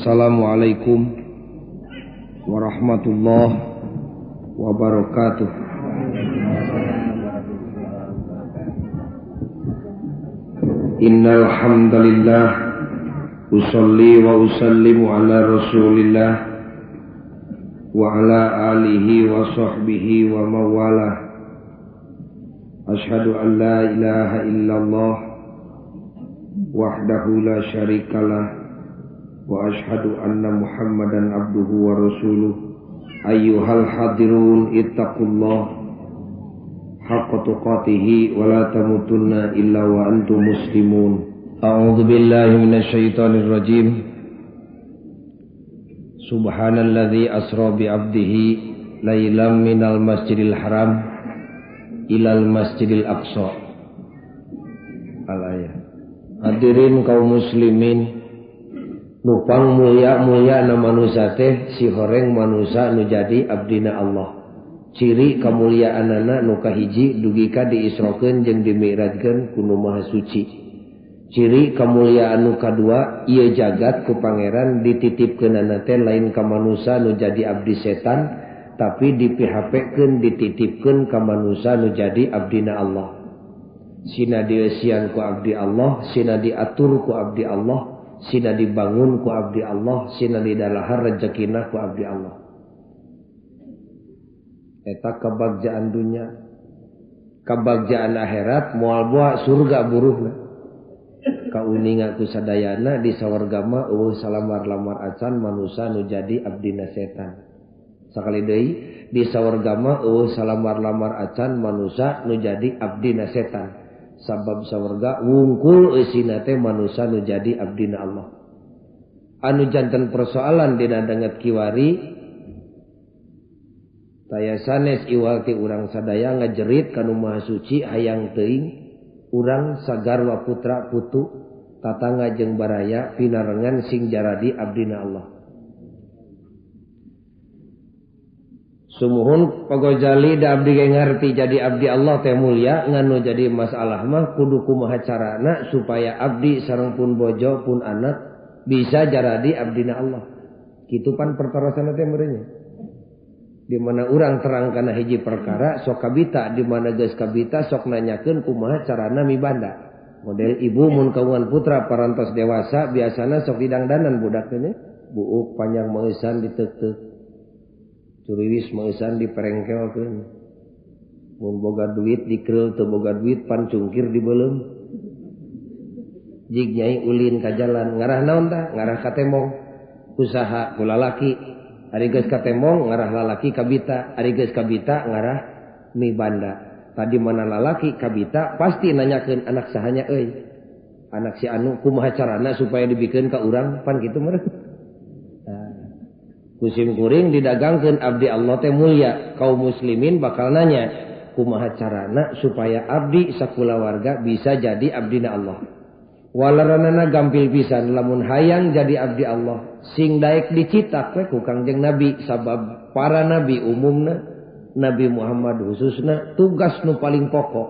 Assalamualaikum warahmatullahi wabarakatuh. Innal hamdalillah usalli wa usallimu ala Rasulillah wa ala alihi wa sahbihi wa mawalah. Asyhadu an la ilaha illallah wahdahu la syarikalah wa asyhadu anna Muhammadan abduhu wa rasuluh. Ayyuhal hadirun ittaqullah haqqa tuqatihi wa la tamutunna illa wa antum muslimun. A'udzu billahi minasyaitonir rajim. Subhanalladzi asra bi 'abdihi lailan minal masjidil haram ilal masjidil aqsa. Al-ayat. Hadirin kaum muslimin, nupang mulia-mulia na manusia teh si horeng manusia nu jadi abdina Allah. Ciri kemuliaanana nu kahiji dugi ka diisrokeun jeung dimi'rajkeun ku Nu Maha Suci. Ciri kemuliaan nu kadua ieu jagat ku pangeran dititipkeunana teh lain ka manusia nu jadi abdi setan, tapi dipihapekeun dititipkeun ka manusia nu jadi abdina Allah. Sina dieusian ku abdi Allah, sina diatur ku abdi Allah, sina dibangun ku abdi Allah, sina didalahar rezekina ku abdi Allah. Eta kebagjaan dunya, kebagjaan akhirat moal boa surga buruhna. Kauninga ku sadayana di sawarga mah eueuh salamar-lamar acan manusa nu jadi abdina setan. Sakali deui di sawarga mah eueuh salamar-lamar acan manusa nu jadi abdina setan. Sabab sawarga wungkul eusina teh manusa nu jadi abdina Allah. Anu janten persoalan dina danget kiwari taya sanes iwal ti urang sadaya ngajerit ka Nu Maha Suci hayang teuing urang sagarwa putra putu tatangga jeung baraya pinarengan sing jaradi abdina Allah. Sumuhun Pak Gojali da abdi ge ngarti jadi abdi Allah teh mulia, nganu jadi masalah mah kudu kumaha carana supaya abdi sareng pun bojo pun anak bisa jaradi abdina Allah. Kitu pan pertarosana teh meureunnya. Di mana urang terang kana hiji perkara sok kabita, di mana geus kabita sok nanyakeun kumaha carana mibanda. Model ibu mun kaungan putra parantos dewasa biasana sok didangdanan budak teh nya, buuk panjang meusan diteuk-teuk. Curiwis meusan diperengkelkeun. Mun boga duit dikeul, teu boga duit pan cungkir dibeuleum. Jig nyai ulin ka jalan, ngarah naon tah? Ngarah ka tembong. Usaha ku lalaki. Ari geus ka tembong ngarah lalaki kabita, ari geus kabita ngarah mibanda. Tadi mana lalaki kabita pasti nanyakeun anak sahanya euy. Anak si anu kumaha carana supaya dibikeun ka urang pan kitu meureun. Kusim kuring didagangkeun abdi Allah teh mulia, kaum muslimin bakal nanya kumaha carana supaya abdi sakulawarga bisa jadi abdina Allah. Walaranana gampil pisan lamun hayang jadi abdi Allah sing daek dicitak we ku Kangjeng Nabi, sabab para nabi umumna, Nabi Muhammad khususna tugas nu paling pokok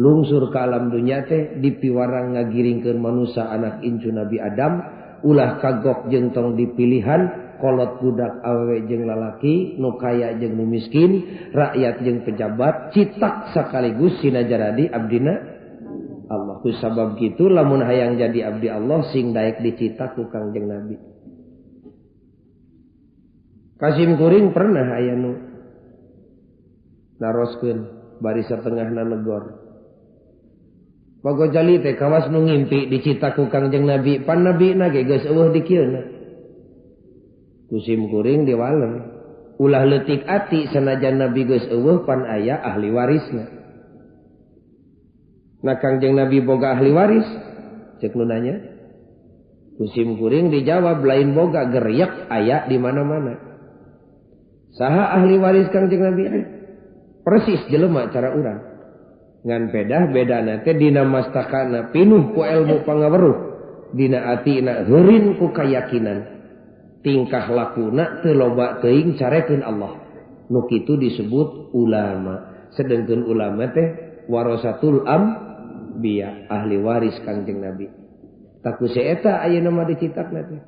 lungsur ka alam dunya teh dipiwarang ngagiringkeun manusa anak incu Nabi Adam ulah kagok jeung tong dipilihan kolot budak awewe jeung lalaki, nu kaya jeung nu miskin, rakyat jeung pejabat, citak sekaligus sina jaradi abdina Allah. Ku sabab kitu lamun hayang jadi abdi Allah sing daek dicitak ku Kangjeng Nabi. Kasim kuring pernah aya nu naroskeun bari satengahna negor. Pak Gojali teh kawas nu ngimpi dicitak ku Kangjeng Nabi, pan nabina ge geus eueuh di kieuna. Kusim kuring diwaler. Ulah leutik ati sanajan Nabi geus eueuh pan aya ahli warisna. Nah Kangjeng Nabi boga ahli waris? Cek nu nanya. Kusim kuring dijawab lain boga geryak aya di mana-mana. Saha ahli waris Kangjeng Nabi? Persis jelema cara urang. Ngan pedah bedana teh dina mastakana pinuh ku ilmu pangaweruh, dina atina heurin ku kayakinan. Tingkah lakuna teu loba teuing carekeun Allah. Nu kitu disebut ulama. Sedengkeun ulama teh warasatul anbiya, ahli waris Kangjeng Nabi. Taku si eta ayeuna mah dicitakna teh.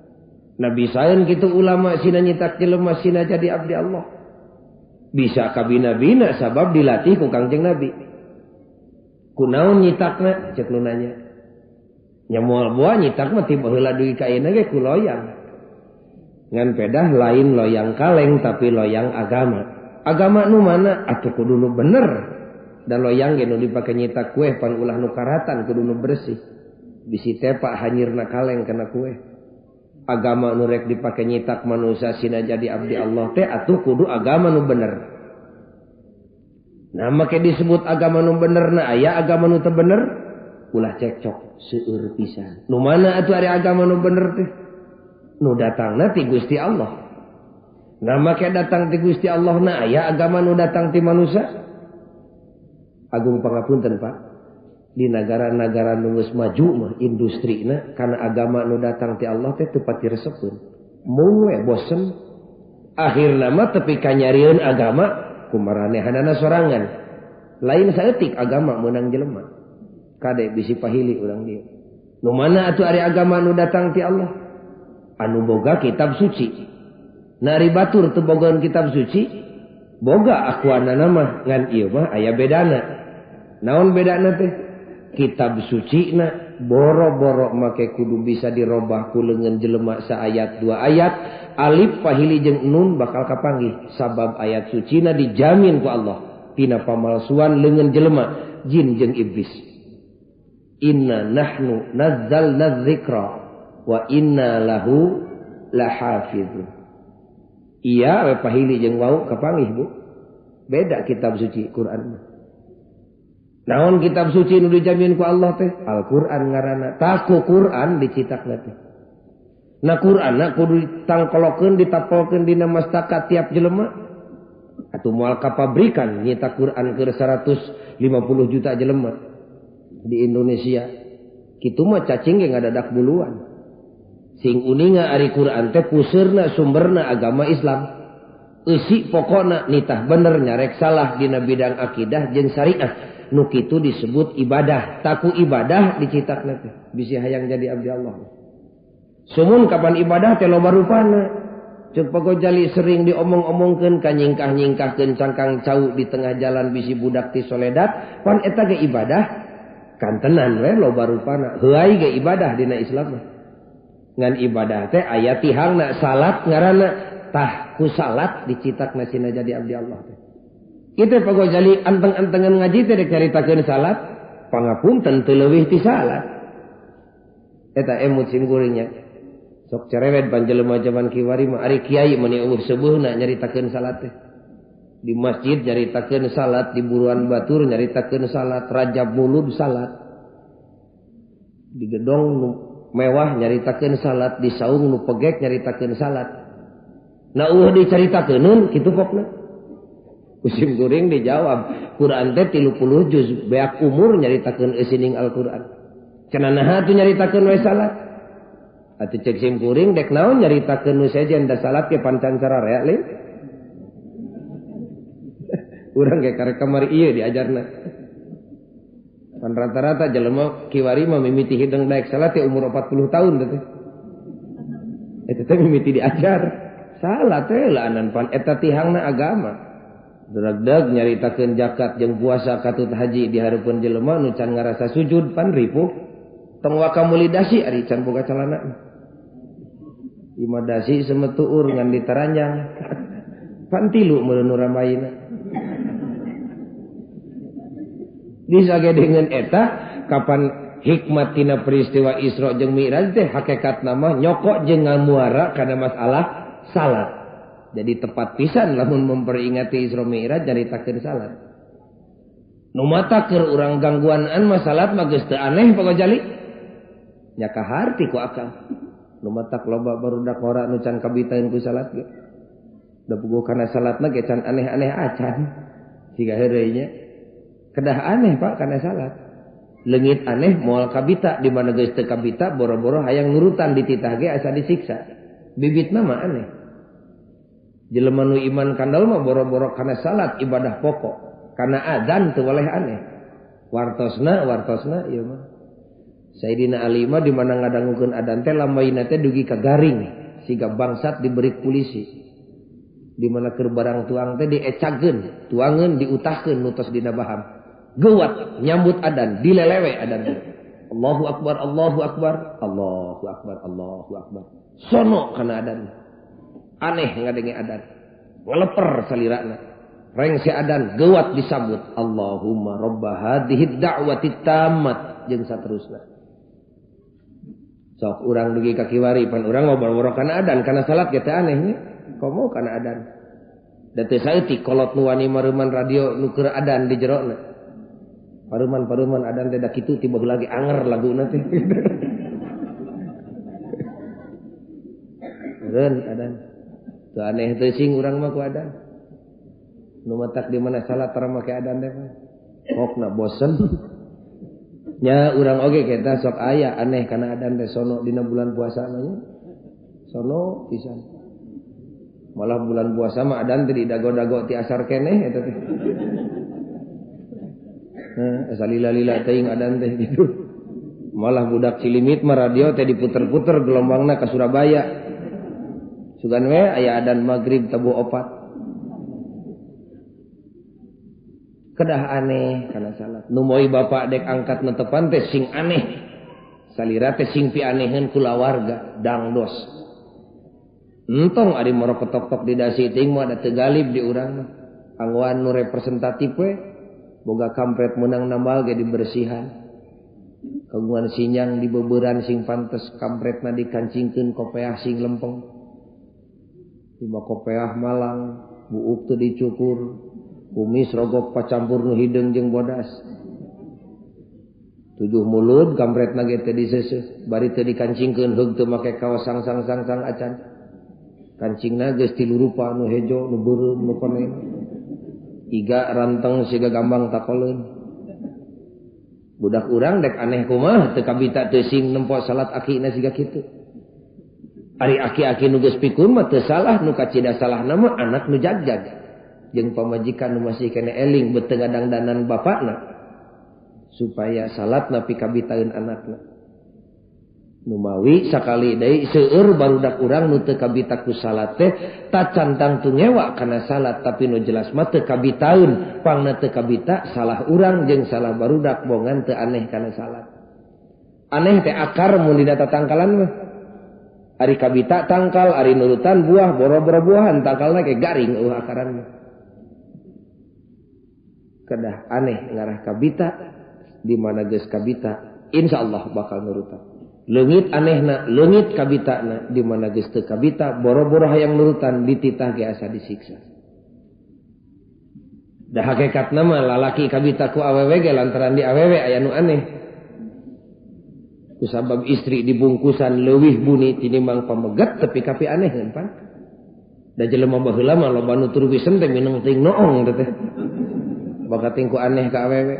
Nah bisaeun kitu ulama sina nyitak jelema sina jadi abdi Allah. Bisa kabina-bina sabab dilatih ku Kangjeng Nabi. Kunaon nyitakna cek nu nanya. Nya moal boa nyitak mah ti baheula dugi ka ayeuna ge ku loyang. Ngan pedah lain loyang kaleng tapi loyang agama. Agama nu mana atuh kudu nu bener. Da loyang ge nu dipake nyitak kue pan ulah nu karatan kudu nu bersih. Bisi tepak hanyirna kaleng kana kue. Agama nu rek dipake nyitak manusia sina jadi abdi Allah teh atuh kudu agama nu bener. Nah make disebut agama nu bener na aya agama nu teu bener ulah cekcok seueur pisan. Nu mana atuh ari agama nu bener teh? Nu datangna ti Gusti Allah. Nah make datang ti Gusti Allah na aya agama nu datang ti manusia. Agung pangapunten Pak. Di negara-negara nu geus maju mah industrina kana agama nu datang ti Allah teh teu pati resepeun. Mung we bosen. Akhirna mah tepi ka nyarieun agama kumaranehanana sorangan. Lain saeutik agama meunang jelema. Kade bisi pahili urang dieu. Nu mana atuh ari agama nu datang ti Allah? Anu boga kitab suci. Na ari batur teu bogaeun kitab suci, boga akuanana mah ngan ieu mah aya bedana. Naon bedana teh? Kitab suci na boro-boro make kudu bisa dirobah ku leungeun jelema saayat dua ayat alif pahili jeung nun bakal kapanggih sabab ayat suci na dijamin ku Allah tina pamalsuan leungeun jelema jin jeung iblis. Inna nahnu nazzalna dzikra wa inna lahu lahafizun. Iya we pahili jeung wau kapanggih Bu. Beda kitab suci Quran mah. Naon kitab suci nu dijamin ku Allah teh? Al-Qur'an ngaranna. Tah ku Qur'an dicitakna teh. Nah Qur'anna kudu ditangkolokeun ditapolkeun dina mastaka tiap jelema. Atuh moal ka pabrikan nyitak Qur'an keur 150 juta jelema di Indonesia. Kitu mah cacing ge ngadadak buluan. Sing uninga ari Qur'an teh puseurna sumberna agama Islam. Eusi pokona nitah bener nyarek salah dina bidang akidah jeung syariah. Nu kitu disebut ibadah. Taku ibadah dicitakna teh bisi hayang jadi abdi Allah. Sumun kapan ibadah teh loba rupana. Ceuk Pak Gojali sering diomong-omongkeun ka nyingkah-nyingkahkeun cangkang cau di tengah jalan bisi budak ti soledat, pan eta ge ibadah kantenan we loba rupana. Heuay ge ibadah dina Islam mah. Ngan ibadah teh aya tihangna salat ngaranna. Tah ku salat dicitakna sina jadi abdi Allah teh. Kitu Pak Gojali anteng-antengan ngaji teh rek nyaritakeun salat, pangapunten teu leuwih ti salat. Eta emut sim kuringnya. Sok cerewet panjelema jaman kiwari mah ari kiai mani eueuh seubeuna nyaritakeun salat teh. Di masjid nyaritakeun salat, di buruan batur nyaritakeun salat, rajab mulud salat. Di gedong nu mewah nyaritakeun salat, di saung nu pegek nyaritakeun salat. Nah eueuh dicaritakeun kitu pokna. Kusim kuring dijawab, Quran teh 30 juz beak umur nyaritakeun eusining Al-Qur'an. Cenah naha atuh nyaritakeun we salat? Atuh cek sim kuring dek naon nyaritakeun nu sejen da salat ge pancan sararea lin. Urang ge karek kamari ieu diajarna. Pan rata-rata jelema kiwari mah mimiti hideng daek salat teh umur 40 tahun teh. Eta teh mimiti diajar. Salat teh laanan pan eta tihangna agama. Dragdag nyaritakeun zakat jeung puasa katut haji di hareupeun jelema nu can ngarasa sujud pan ripuh. Tong waka meuli dasi ari can boga calana. Ima dasi semetuur ngan ditaranjang. Pan tilu meureun nu rambayna. Disage dengan eta kapan hikmat tina peristiwa Isra jeung Mi'raj teh hakikatna mah nyokok jeung ngamuara kana masalah salat. Jadi tepat pisan lamun memperingati Isra Mi'raj nyaritakeun salat. Nu mata keur urang gangguanan mah salat mah geus teu aneh Pak Gojali. Nya kaharti ku akal. Nu matak loba barudak ora nu can kabitaeun ku salat ge. Da puguh kana salatna ge can aneh-aneh acan. Siga heureuy nya. Kedah aneh Pak kana salat. Leungit aneh moal kabita di mana geus teu kabita boro-boro hayang nurutan dititah ge asa disiksa. Bibitna mah aneh. Jelema nu iman kandal mah boro-boro kana salat ibadah pokok. Kana adzan teu boleh aneh. Wartosna ieu mah. Sayyidina Ali mah di mana ngadangukeun adzan teh lambaina teh dugi ka garing. siga bangsat diberi polisi. Di mana keur barang tuang teh diecageun, tuangeun diutahkeun nu tos dina baham. Geuwat nyambut adan, dilelewe adan teh. Allahu akbar, Allahu akbar, Allahu akbar, Allahu akbar. Sono kana adan. Aneh ngadenge adan. Ngeleper salirana. Rengse adan geuwat disambut Allahumma robba hadhihi da'wati tammat jeung saterusna. Sok urang dugi ka kiwari pan urang mah boro-boro kana adan kana salat ge teh aneh nya. Komo kana adan. Da teu saeutik kolot nu wani mareuman radio nu keur adan di jerona. Paruman-paruman adan teh da kitu tiba lagi anger laguna teh. Eureun adan. Teu aneh teu sing urang mah ku adan. Nu matak di mana salat tara make adan teh mah. Pokna bosen. Nya urang oge kita sok aya aneh kana adan teh sono dina bulan puasa mah nya. Sono pisan. Malah bulan puasa mah adan teh didago-dago ti asar keneh eta teh. Nah, asa lila-lila teuing adan teh gitu. Malah budak Cilimit mah radio teh diputer-puter gelombangna ka Surabaya. Sugan we aya adan magrib tabuh opat. Kedah aneh kana salat. Nu moy bapak dek angkat netepan teh sing aneh. Salira teh sing pianeheun kulawarga dangdos. Entong ari moro ketok-tok di dasi teuing mah da teu galib di urang mah. Anggoan nu representatif we boga kampret meunang nambal ge dibersihan. Kagungan sinyang dibeuberan sing pantes kampretna dikancingkeun kopeah sing lempeng. Lima kopeah malang, buuk teu dicukur. Kumis rogok pacampur nu hideung jeung bodas. Tujuh mulut kampretna ge teu diseuseuh, bari teu dikancingkeun heug teu make kaos sang-sang-sang-sang acan. Kancingna geus tilu rupa nu hejo, nu beureum, nu koneng. Iga ranteng siga gambang takoleun. Budak urang dek aneh kumaha teu kabita teu sing nempo salat akina siga kitu. Ari aki-aki nu geus pikun mah teu salah, nu kacida salahna mah anak nu jagjag. Jeung pamajikan nu masih kene eling beuteung ngadangdanan bapakna supaya salatna pikabitaeun anakna. Numawi sakali deui seueur barudak urang nu teu kabita ku salat teh tacan tangtu ngewa kana salat tapi nu jelas mah teu kabitaeun, pangna teu kabita salah urang jeung salah barudak bongan teu aneh kana salat. Aneh teh akar mun dina tatangkalan mah. Ari kabita tangkal, ari nurutan buah, boro-boro buahan tangkalna ke garing eueuh akaran mah. Kedah aneh ngarah kabita di mana geus kabita insyaallah bakal nurutan. Leungit anehna, leungit kabitana di mana geus teu kabita boro-boro hayang nurutan dititah ge asa disiksa. Da hakikatna mah lalaki kabita ku awewe ge lantaran di awewe aya nu aneh. Kusabab istri dibungkusan leuwih buni tinimbang pameget tepi kapi aneh kan pan. Da jelema baheula mah loba nu turwisen teh mineng teuing noong teh. Bakating ku aneh ka awewe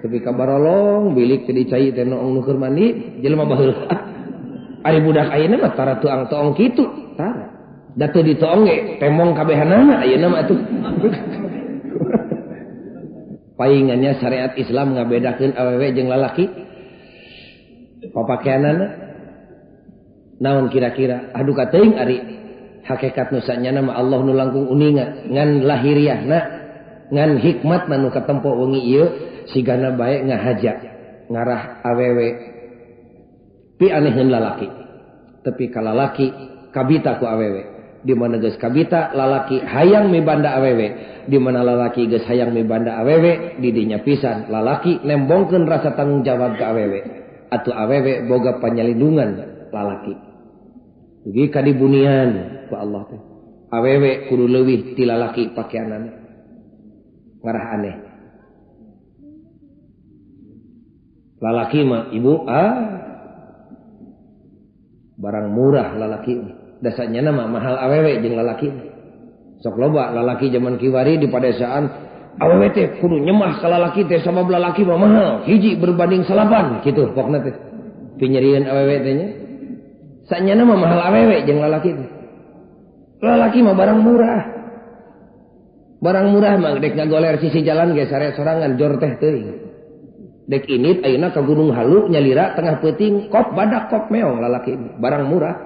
tepi ka barolong bilik teh dicai teh noong nu keur mandi jelema baheula. Ari budak ayeuna mah tara tuang toong kitu tara. Da teu ditoong ge temong kabehanana ayeuna mah atuh. Paingannya syariat Islam ngabedakeun awewe jeung lalaki. Papakeanana naon kira-kira aduh kateuing ari hakikat nu sanyana mah Allah nu langkung uninga ngan lahiriahna ngan hikmat nu katempo wengi ieu sigana bae ngahaja ngarah awewe pi aneheun lalaki tepi ka lalaki kabita ku awewe di mana geus kabita lalaki hayang mibanda awewe di mana lalaki geus hayang mibanda awewe di dinya pisan lalaki nembongkeun rasa tanggung jawab ka awewe atuh awewe boga panyalindungan lalaki. Dugi kadibunian ku Allah teh. Awewe kudu leuwih ti lalaki pakeanana. Ngarah aneh. Lalaki mah ibu barang murah lalaki. Dasarnya mah mahal awewe jeung lalaki. Sok loba lalaki zaman kiwari di padesaan awewe teh kudu nyemah ka lalaki teh sabab lalaki mah mahal hiji berbanding salapan kitu pokna teh pinyerieun awewe teh nya. Sanyana mah mahal awewe jeung lalaki teh. Lalaki mah barang murah. Barang murah mah dek ngagoler sisi jalan ge sare sorangan jor teh teuing. Dek init ayeuna ka Gunung Halu nyalira tengah peuting kop badak kop meong lalaki barang murah.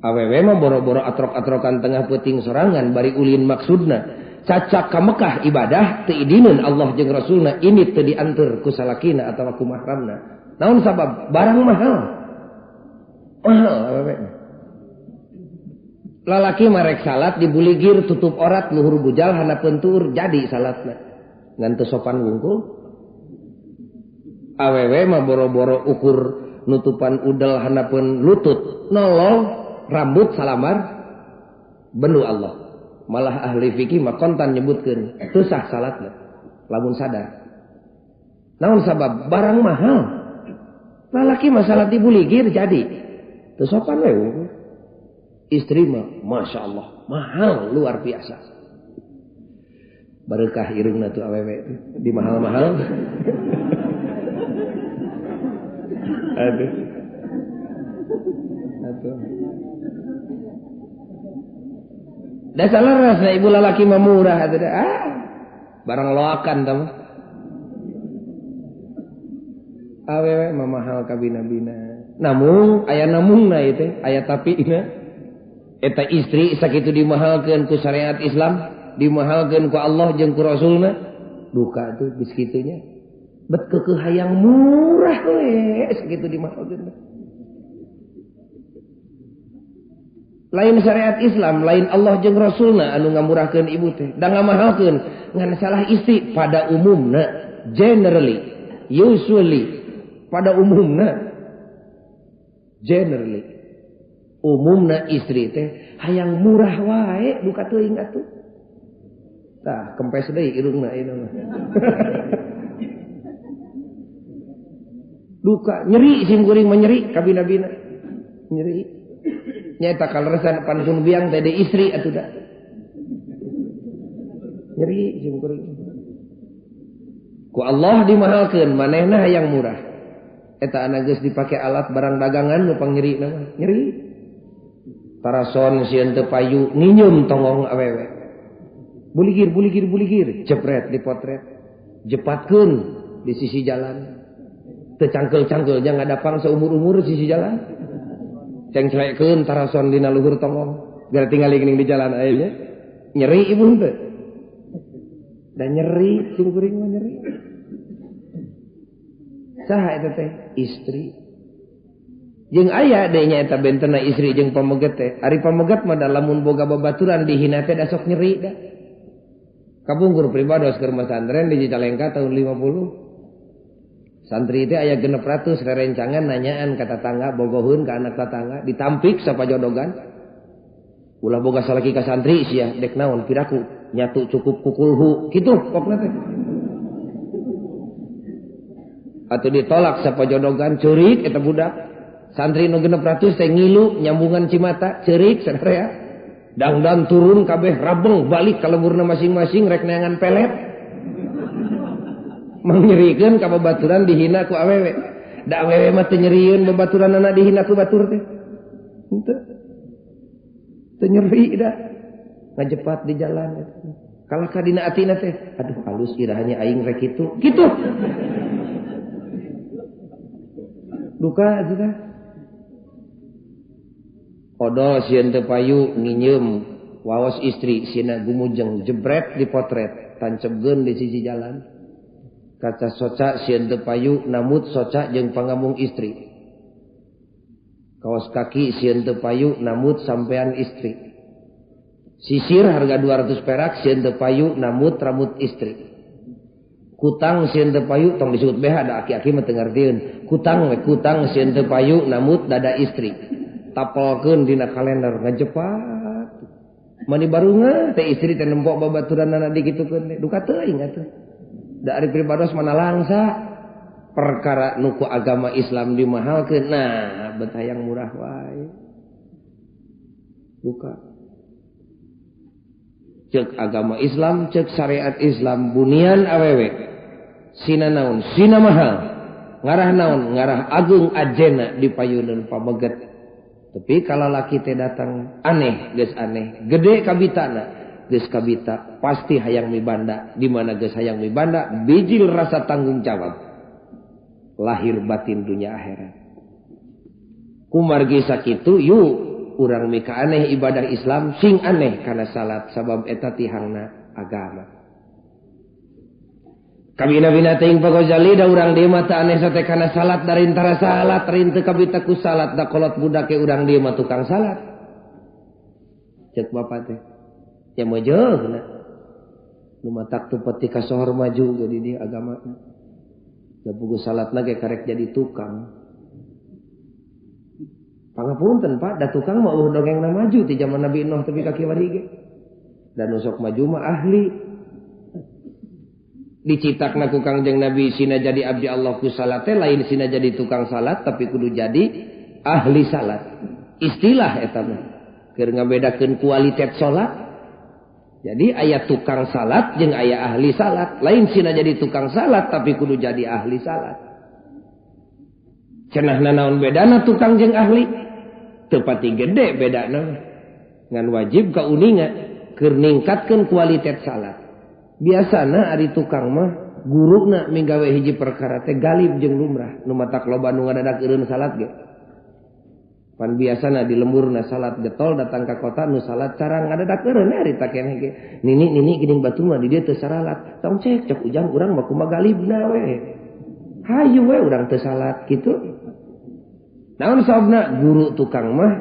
Awewe mah boro-boro atrok-atrokan tengah peuting sorangan bari ulin maksudna. Cacak ka Mekah ibadah teu idineun Allah jeung Rasulna ini teu dianteur ku salakina atawa ku mahramna. Naon sabab? Barang mahal. Mahal awewe. Lalaki marek salat dibuligir tutup orat luhur bujal handapeun tuur jadi salatna. Ngan teu sopan wungkul. Awewe mah boro-boro ukur nutupan udel handapeun lutut, nolol rambut salamar bendu Allah. Malah ahli fikih mah kontan nyebutkeun teu sah salatna lamun sadar. Naon sabab? Barang mahal. Lalaki mah salat dibuligir jadi teu sopan we wungkul. Istri mah Masya Allah mahal luar biasa. Berkah irungna tuh awewe di mahal-mahal. Aduh. Aduh. Da salah rasa ibu lalaki mah murah atuh da. Ah, barang loakan tah mah. Awewe mah mahal kabina-bina. Namun aya namungna ieu teh, aya tapina. Eta istri sakitu dimahalkeun ku syariat Islam, dimahalkeun ku Allah jeung ku Rasulna. Duka tuh geus kitu nya. Bet keukeuh hayang murah we sakitu dimahalkeun. Lain syariat Islam, lain Allah jeung Rasulna anu ngamurahkeun ibu teh, da ngamahalkeun ngan salah istri pada umumna, generally, usually, pada umumna, generally. Umumna istri teh hayang murah wae duka teuing atuh. Tah kempes deui irungna ieu mah. Duka nyeri sim kuring mah nyeri kabina-bina. Nyeri. Nyaeta kaleresan pan pun biang teh deui istri atuh da. Nyeri sim kuring. Ku Allah dimahalkeun manehna hayang murah. Eta anak geus dipake alat barang dagangan nu pangnyerina mah. Nyeri. Tarason sieun teu payu nginyum tongong awewe. Buligir buligir buligir jepret dipotret. Jepatkeun di sisi jalan. Teu cangkeul-cangkeul nya ngadapang saumur-umur sisi jalan. Cengclekeun tarason dina luhur tongong. Biar tinggal geuning di jalan aya nya. Nyeri ibu henteu. Da nyeri sim kuring mah nyeri. Saha eta teh? Istri. Jeung aya deui nya eta bentena istri jeung pameget teh. Ari pameget mah da lamun boga babaturan dihina teh da sok nyeri da. Kapungkur pribados keur masantren di Cicalengka tahun 50. Santri teh aya 600 rerencangan nanyaan ka tatangga, bogoheun ka anak tatangga, ditampik sapajodogan. Ulah boga salaki ka santri sia dek naon piraku nyatu cukup kukulhu kitu pokna teh. Atuh ditolak sapajodogan ceurik eta budak. Santri nu 600 teh ngilu nyambungan cimata ceurik sadarea. Dangdan turun kabeh rabeng balik ka lemburna masing-masing rek neangan pelet. Mangnyerikeun ka babaturan dihina ku awewe. Da awewe mah teu nyerieun babaturanana dihina ku batur teh. Henteu. Teu nyeri da. Ngajepat di jalan. Kalah ka dina atina teh, aduh halus irahnya aing rek kitu. Kitu. Duka atuh teh. Odol sieun teu payu nginyeum waos istri sieuna gumujeng jebret dipotret tancepkeun di sisi jalan. Kaca soca sieun teu payu namut soca jeung pangamung istri. Kaos kaki sieun teu payu namut sampean istri. Sisir harga 200 perak sieun teu payu namut rambut istri. Kutang sieun teu payu tong disebut BH da aki-aki mah teu ngartieun. Kutang we kutang sieun teu payu namut dada istri. Tapelkeun dina kalender ngajepat. Mani barunga teh istri teh nempok babaturanana dikitukeun duka teuing atuh. Da ari pribados mana langsa perkara nu ku agama Islam dimahalkeun nah bet hayang murah wae. Duka. Cek agama Islam, cek syariat Islam bunian awewe. Sina naon, sina mahal. Ngarah naon, ngarah agung ajena di payuneun pameget. Tapi kalau laki teh datang aneh, geus aneh, gede kabitana, geus kabita pasti hayang mibanda. Di mana geus hayang mibanda, bijil rasa tanggung jawab. Lahir batin dunia akhirat. Kumargi sakitu yuk Urang mika aneh ibadah Islam sing aneh kana salat sabab eta tihangna agama. Kabina-bina teuing Pak Ghazali da urang dieu mah teu aneh sate kana salat dari antara salat rin teu kabita ku salat da kolot budak ke urang dieu mah tukang salat. Cek bapak teh. Ya mojohna. Nu matak teu peti kasohor maju jadi dia agamana. Da puguh salatna ge karek jadi tukang. Pangapunten Pak, da tukang mah eueuh dongengna maju ti zaman Nabi Nuh tepi ka kiwari ge. Dan nu sok maju mah ahli. Dicitakna ku Kangjeng Nabi sina jadi abdi Allah ku salat teh lain sina jadi tukang salat tapi kudu jadi ahli salat. Istilah eta mah keur ngabedakeun kualitas salat. Jadi aya tukang salat jeung aya ahli salat. Lain sina jadi tukang salat tapi kudu jadi ahli salat. Cenah nanaon bedana tukang jeung ahli? Teu pati gede bedana mah. Ngan wajib kauninga keur ningkatkeun kualitas salat. Biasana ari tukang mah guruna minggawe hiji perkara teh galib jeung lumrah. Nu matak loba nu ngadadak eureun salat ge. Pan biasana di lemburna salat getol datang ka kota nu salat cara ngadadak eureun ari ta keneh ge. Nini nini geuning batu mah di dieu teu saralat. Tong cek cok ujang urang mah kumaha galibna we. Hayu we urang teu salat kitu. Naon sababna guru tukang mah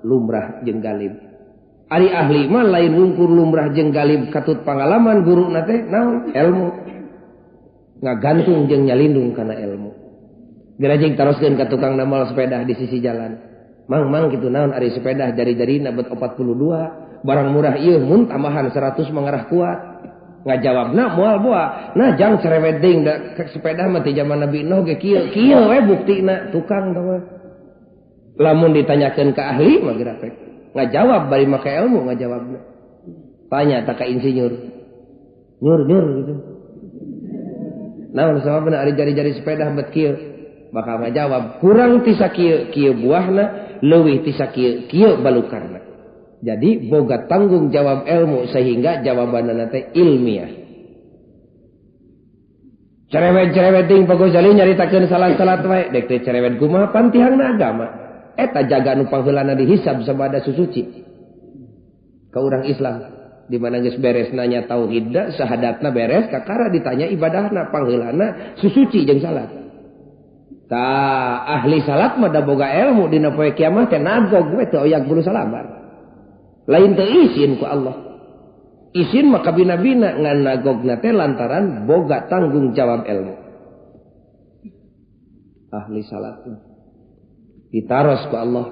lumrah jeung galib. Ari ahli mah lain wungkur lumrah jeung galib katut pangalaman guruna teh naon ilmu. Ngagantung jeung nyalindung kana ilmu. Gerajing taroskeun ka tukang namal sepeda di sisi jalan. Mang mang kitu naon ari sepeda jari-jarina bet 42, barang murah ieu mun tambahan 100 mangarah kuat. Ngajawabna moal boa. Nah jang cerewet deing da sepeda mah ti zaman Nabi Nuh ge kieu. Kieu we buktina tukang tah mah. Lamun ditanyakeun ka ahli mah gerapek. Ngajawab bari make ilmu ngajawabna. Tanya tak ka insinyur. Nyur nyur gitu. Naon sababna ari jari-jari sepeda bet kieu? Bakal ngajawab kurang ti sakieu kieu buahna, leuwih ti sakieu kieu balukarna. Jadi boga tanggung jawab ilmu sehingga jawabanna teh ilmiah. Cerewet-cerewet ting Pak Ghazali nyaritakeun salat-salat wae, dek teh cerewet kumaha pan tihangna agama. Eta jaga nu pangheulana dihisab sabada susuci. Ka urang Islam di mana geus beres nanya tauhidna, syahadatna beres, kakara ditanya ibadahna pangheulana susuci jeung salat. Tah ahli salat mah da boga ilmu dina poe kiamat teh nagog we teu oyak bulu salambar. Lain teu isin ku Allah. Isin maka bina-bina ngan nagogna teh lantaran boga tanggung jawab ilmu. Ahli salat ditaros ku Allah.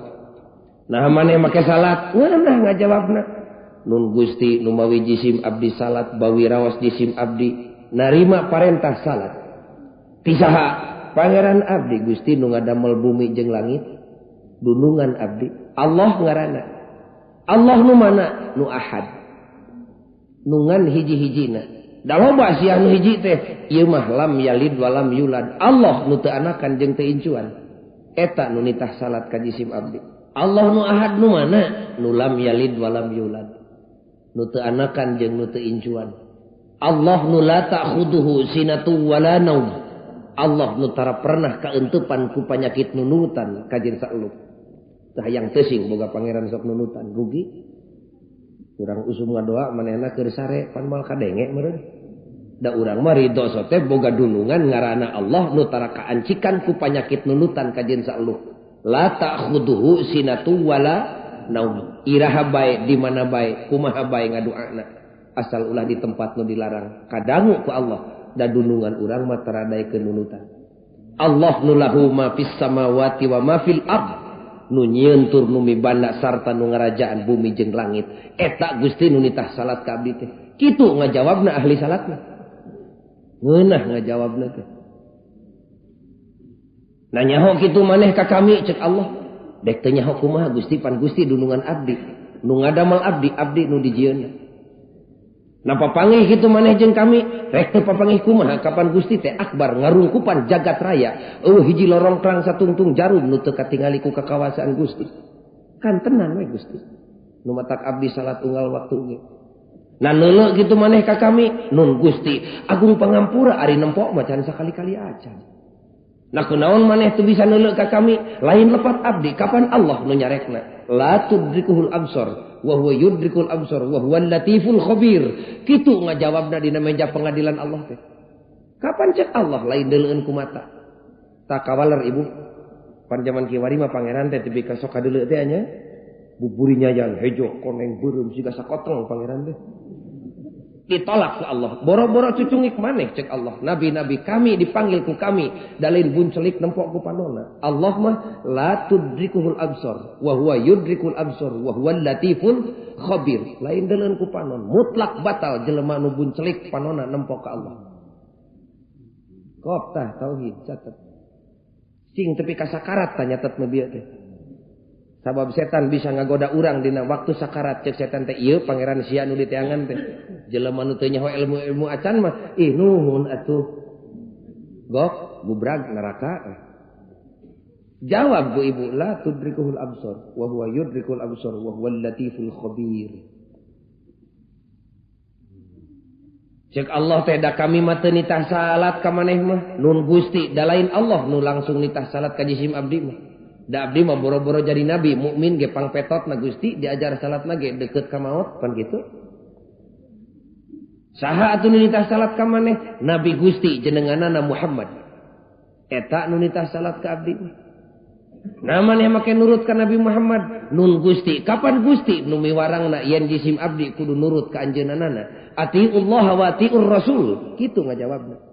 Nah maneh make salat, ngeunah ngajawabna. Nun Gusti nu mawi jisim abdi salat, bawi raos jisim abdi narima parentah salat. Ti saha? Pangeran abdi Gusti nu ngadamel bumi jeung langit, dunungan abdi. Allah ngaranna. Allah nu mana? Nu ahad. Nu ngan hiji-hijina. Da loba sia nu hiji teh, ieu mah lam yalid wa lam yulad. Allah nu teu anakan jeung teu incuan. Eta nu nitah salat ka jisim abdi. Allah nu ahad nu mana? Nu lam yalid wa lam yulad. Nu teu anakan jeung nu teu incuan. Allah nu la ta'khuduhu sinatu wala naum. Allah nu tara pernah kaentepan ku panyakit nunutan kajen saelup. Tah hayang teuing boga pangeran sok nunutan rugi. Urang usum ngadoa manehna keur sare pan moal kadenge meureun. Da urang mah ridho sote boga dunungan ngaranna Allah nu tara kaancikan ku panyakit nunutan kajen saelup. La ta'khuduhu sinatu wala naum. Iraha bae di mana bae kumaha bae ngadoana asal ulah di tempat nu dilarang kadangu ku Allah. Da dunungan urang mah tara daekeun nunutan. Allah nu lahu ma fis samawati wa ma fil ard. Nu nyieun tur nu mibanda sarta nu ngarajaan bumi jeung langit. Eta Gusti nu nitah salat ka abdi teh. Kitu ngajawabna ahli salatna. Ngeunah ngajawabna teh. Nah nyaho kitu maneh ka kami cek Allah. Dek teu nyaho kumaha Gusti pan Gusti dunungan abdi. Nu ngadamel abdi, abdi nu dijieunna. Napa panggih kitu maneh jeung kami? Rek teu papanggih kumaha kapan Gusti teh akbar ngarungkupan jagat raya. Eueuh hiji lorong klang satungtung jarum nu teu katingali ku kakawasaan Gusti. Kan tenan we Gusti. Nu matak abdi salat unggal waktu ge. Nah neuleuh kitu maneh ka kami? Nun Gusti, agung pangampura ari nempok mah can sakali-kali acan. Nah kunaon maneh teu bisa neuleuh ka kami? Lain lepat abdi, kapan Allah nu nyarekna? La tudrikuhul absar wa huwa yudrikul absar wa huwal latiful khabir. Kitu ngajawabna dina meja pengadilan Allah teh. Kapan cek Allah lain deuleueun ku mata? Tak kawaler ibu. Pan jaman kiwari mah pangeran teh tepi ka sok kadeuleu teh nya. Buburinya yang hejo koneng beureum siga sakoteng pangeran teh. Ditolak ku Allah. Boro-boro cucungik maneh cek Allah. Nabi-nabi kami dipanggil ku kami. Dalin buncelik nempok ku panona. Allah mah la tudrikuhul absar wa huwa yudrikul absar wa huwal latiful khabir. Lain deuleun ku panon. Mutlak batal jelema nu buncelik panona nempok ka Allah. Kop tah tauhid catet. Sing tepi ka sakarat tah nyatet nu bieu teh. Sabab setan bisa ngagoda urang dina waktu sakarat cek setan teh ieu pangeran sia nu diteangan teh. Jelema nu teu nyaho ilmu-ilmu acan mah ih nuhun atuh. Gok gubrag neraka. Jawab bu ibu la tudrikuhul absar wa huwa yudrikul absar wa huwal latiful khabir. Cek Allah teh da kami mah teu nitah salat ka maneh mah nun Gusti da lain Allah nu langsung nitah salat ka jisim abdi mah. Da abdi mah boro-boro jadi nabi, mukmin ge pangpetot na Gusti diajar salatna ge deukeut ka maot pan kitu. Saha atuh nu nitah salat ka maneh? Nabi Gusti jenenganana Muhammad. Eta nu nitah salat ka abdi mah. Nah maneh make nurut ka Nabi Muhammad? Nun Gusti, kapan Gusti nu miwarangna yen jisim abdi kudu nurut ka anjeunna? Atiullah wa atiur Rasul. Kitu ngajawabna.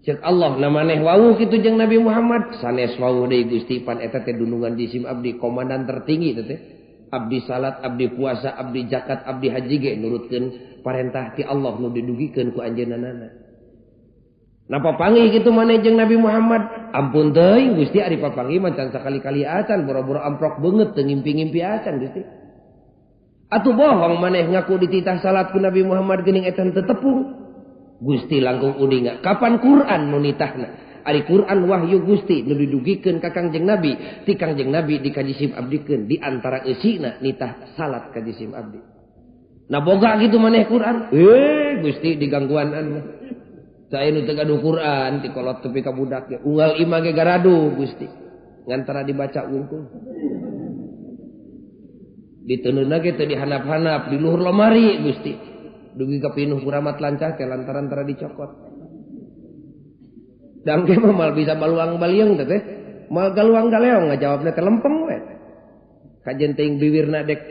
Cek Allah na maneh wawuh kitu jeung Nabi Muhammad sanes wawuh deui Gusti pan eta teh dunungan jisim abdi komandan tertinggi teh. Abdi salat, abdi puasa, abdi zakat, abdi haji ge nurutkeun parentah ti Allah nu didugikeun ku anjeunna. Napa panggih kitu maneh jeung Nabi Muhammad? Ampun teuing Gusti ari papanggih mah can sakali-kali acan boro-boro amprok beungeut teu ngimpi-ngimpi acan Gusti. Atuh bohong maneh ngaku dititah salat ku Nabi Muhammad geuning eta teu tepung. Gusti langkung uninga kapan Quran nu nitahna? Ari Quran wahyu Gusti nu didugikeun ka Kangjeng Nabi, ti Kangjeng Nabi dikajisim abdikeun di antara eusina nitah salat ka jisim abdi. Nah boga kitu maneh Quran? Gusti digangguanan mah. Saya nu teu gaduh Quran ti kolot tepi ka budak ge unggal imah ge garadu Gusti. Ngantara dibaca wungkul. Diteundeunna ge teu dihanap-hanap di luhur lomari Gusti. Dugi ka pinuh kuramat lancah teh lantaran tara dicokot. Dangke mah mal bisa baluang balieng teh teh. Mal galuang galeong ngajawabna teh lempeng we. Kajen teuing biwirna dek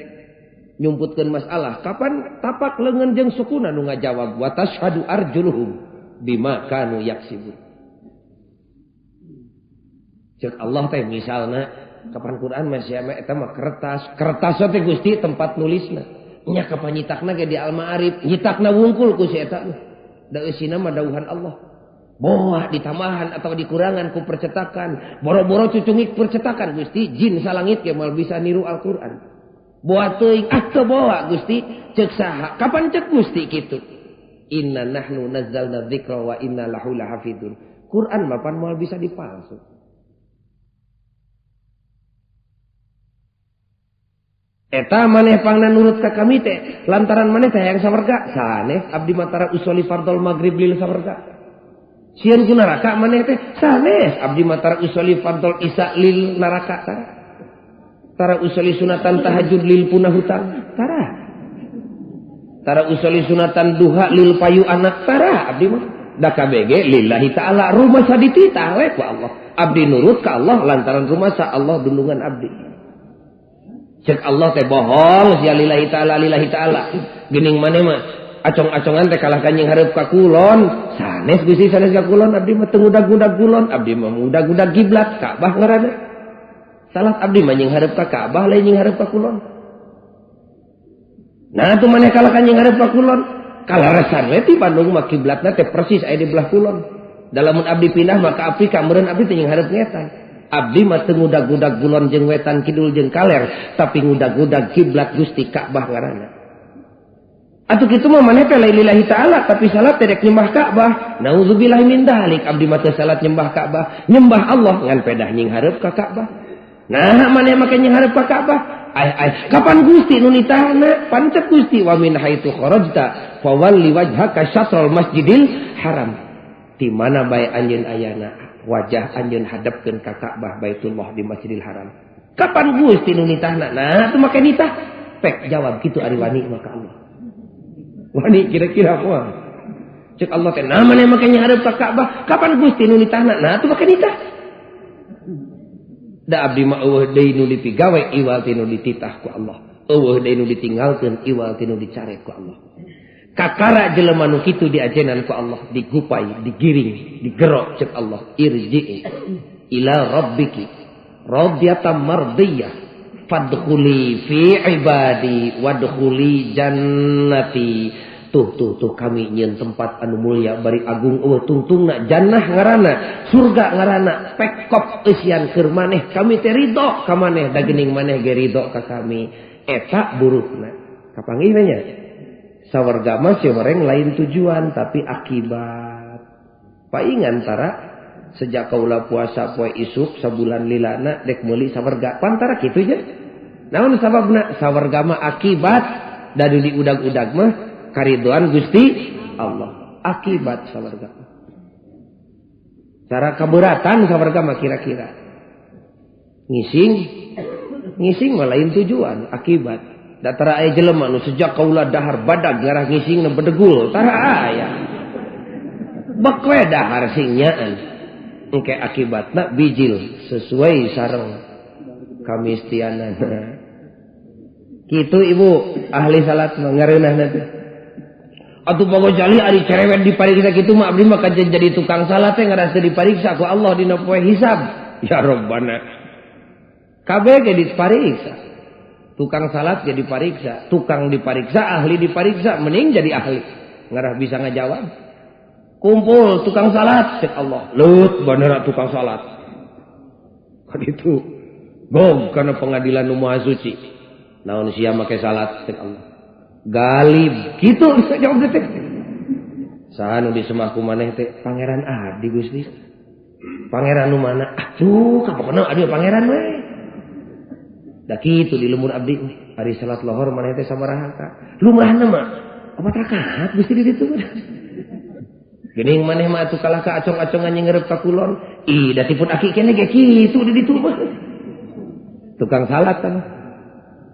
nyumputkeun masalah. Kapan tapak leungeun jeung sukuna nu ngajawab wa tashhadu arjuluhum bima kanu yaksibun. Cek Allah teh misalna kapan Quran masih eta mah kertas, kertas teh Gusti tempat nulisna. Nya kapan nyitakna ge di Al-Ma'arif, nyitakna wungkul ku si eta mah. Da eusina mah dawuhan Allah. Boa ditambahan atau dikurangan ku percetakan. Boro-boro cucungik percetakan Gusti, jin salangit ge moal bisa niru Al-Qur'an. Boa teuing ah teu boa Gusti, ceuk saha? Kapan ceuk Gusti kitu? Inna nahnu nazzalna dzikra wa inna lahu lahafidun. Quran mah pan moal bisa dipalsu. Eta maneh pangna nurut ka kami teh lantaran maneh teh hayang sawarga sanes abdi matara usoli fardol maghrib lil sawarga. Sieun ku neraka maneh teh sanes abdi matara usoli fardol isya lil neraka tara. Tara usoli sunatan tahajud lil punah hutang tara. Tara usoli sunatan duha lil payu anak tara abdi mah da KBG lillahi ta'ala rumah sadititah we ku Allah. Abdi nurut ka Allah lantaran rumah sa Allah dundungan abdi. Cek Allah teh bohong sia lillahi ta'ala lillahi ta'ala. Geuning maneh mah acong-acongan teh kalah kanjing hareup ka kulon. Sanes Gusti sanes ka kulon abdi mah teu ngudag-ngudag kulon, abdi mah ngudag-ngudag kiblat Ka'bah ngaranna. Salat abdi mah nying hareup ka Ka'bah lain nying hareup ka kulon. Nah atuh maneh kalah kanjing hareup ka kulon. Kalaresan we ti Bandung mah kiblatna teh persis aya di belah kulon. Da lamun abdi pindah mah ka Afrika meureun abdi teh nying hareup ngetan. Abdi mah teu ngudag-ngudag kulon jeung wetan kidul jeung kaler, tapi ngudag-ngudag kiblat Gusti Ka'bah ngaranna. Atuh kitu mah maneh teh lain lillahi ta'ala, tapi salat teh dek nyembah Ka'bah. Nauzubillah min dzalik, abdi mah teu salat nyembah Ka'bah, nyembah Allah ngan pedah nying hareup ka Ka'bah. Nah, maneh make nying hareup ka Ka'bah? Ai ai, kapan Gusti nu nitahna? Pancet Gusti wa min haitsu kharajta fawalli wajhaka syatrul masjidil haram. Di mana bae anjeun ayana, wajah anjeun hadapkeun ka Ka'bah Baitullah di Masjidil Haram. Kapan Gusti nu nitahna? Nah, atuh make nitah. Pek jawab kitu ari wani maka Allah. Wani kira-kira kumaha? Cek Allah teh, nah maneh make nyareup ka Ka'bah, kapan Gusti nu nitahna? Nah, atuh make nitah. Da abdi mah eueuh deui nu dipigawe iwal ti nu dititah ku Allah. Eueuh deui nu ditinggalkeun iwal ti nu dicarek ku Allah. Kakara jelema nu kitu diajenan ku Allah, digupai, digiring, digerok cek Allah, irji'i ila rabbiki radiyatan mardiyah fadkhuli fi ibadi wadkhuli jannati. Tuh tuh tuh kami nyieun tempat anu mulia bari agung eueuh tungtungna jannah ngaranna, surga ngaranna, pekop eusian keur maneh, kami teh ridho ka maneh da geuning maneh ge ridho ka kami. Eta buruhna. Kapanggih nya? Sawarga mah si horeng lain tujuan tapi akibat. Paingan tara sejak kaula puasa poe isuk sabulan lilana dek meuli sawarga. Pantara kitu nya. Naon sababna? Sawarga mah akibat dari diudag-udag mah karidoan Gusti Allah. Akibat sawarga. Cara keberatan sawarga mah kira-kira. Ngising, ngising mah lain tujuan, akibat. Da tara aya jelema nu sejak kaula dahar badag ngarah ngising na bedegul, tara aya. Bek we dahar sing nyaan. Engke akibatna bijil sesuai sareng kamistianana. Kitu ibu ahli salat mah ngareunahna teh. Atuh Pak Gojali ari cerewet dipariksa kitu mah abdi mah kajen jadi tukang salat teh ngarasa dipariksa ku Allah dina poe hisab. Ya Rabbana. Kabeh ge dipariksa. Tukang salat jadi dipariksa, tukang dipariksa, ahli dipariksa, mending jadi ahli. Ngarah bisa ngajawab. Kumpul tukang salat, cek Allah. Lut bener tukang salat. Kan itu gog karena pengadilan nu maha suci. Naon sia make salat, cek Allah. Galib gitu bisa jawab teh. Saha nu disemah ku maneh teh? Pangeran abdi Gusti. Pangeran nu mana? Atuh, kapokna abdi pangeran we. Da kitu di lembur abdi ari salat lohor maneh teh sabaraha ka? Lumrahna mah opat rakaat Gusti di ditu. Geuning maneh mah atuh kalah ka acong-acongan nyeungreup ka kulon. Ih, da tipun aki keneh ge kitu di ditu mah. Tukang salat kan.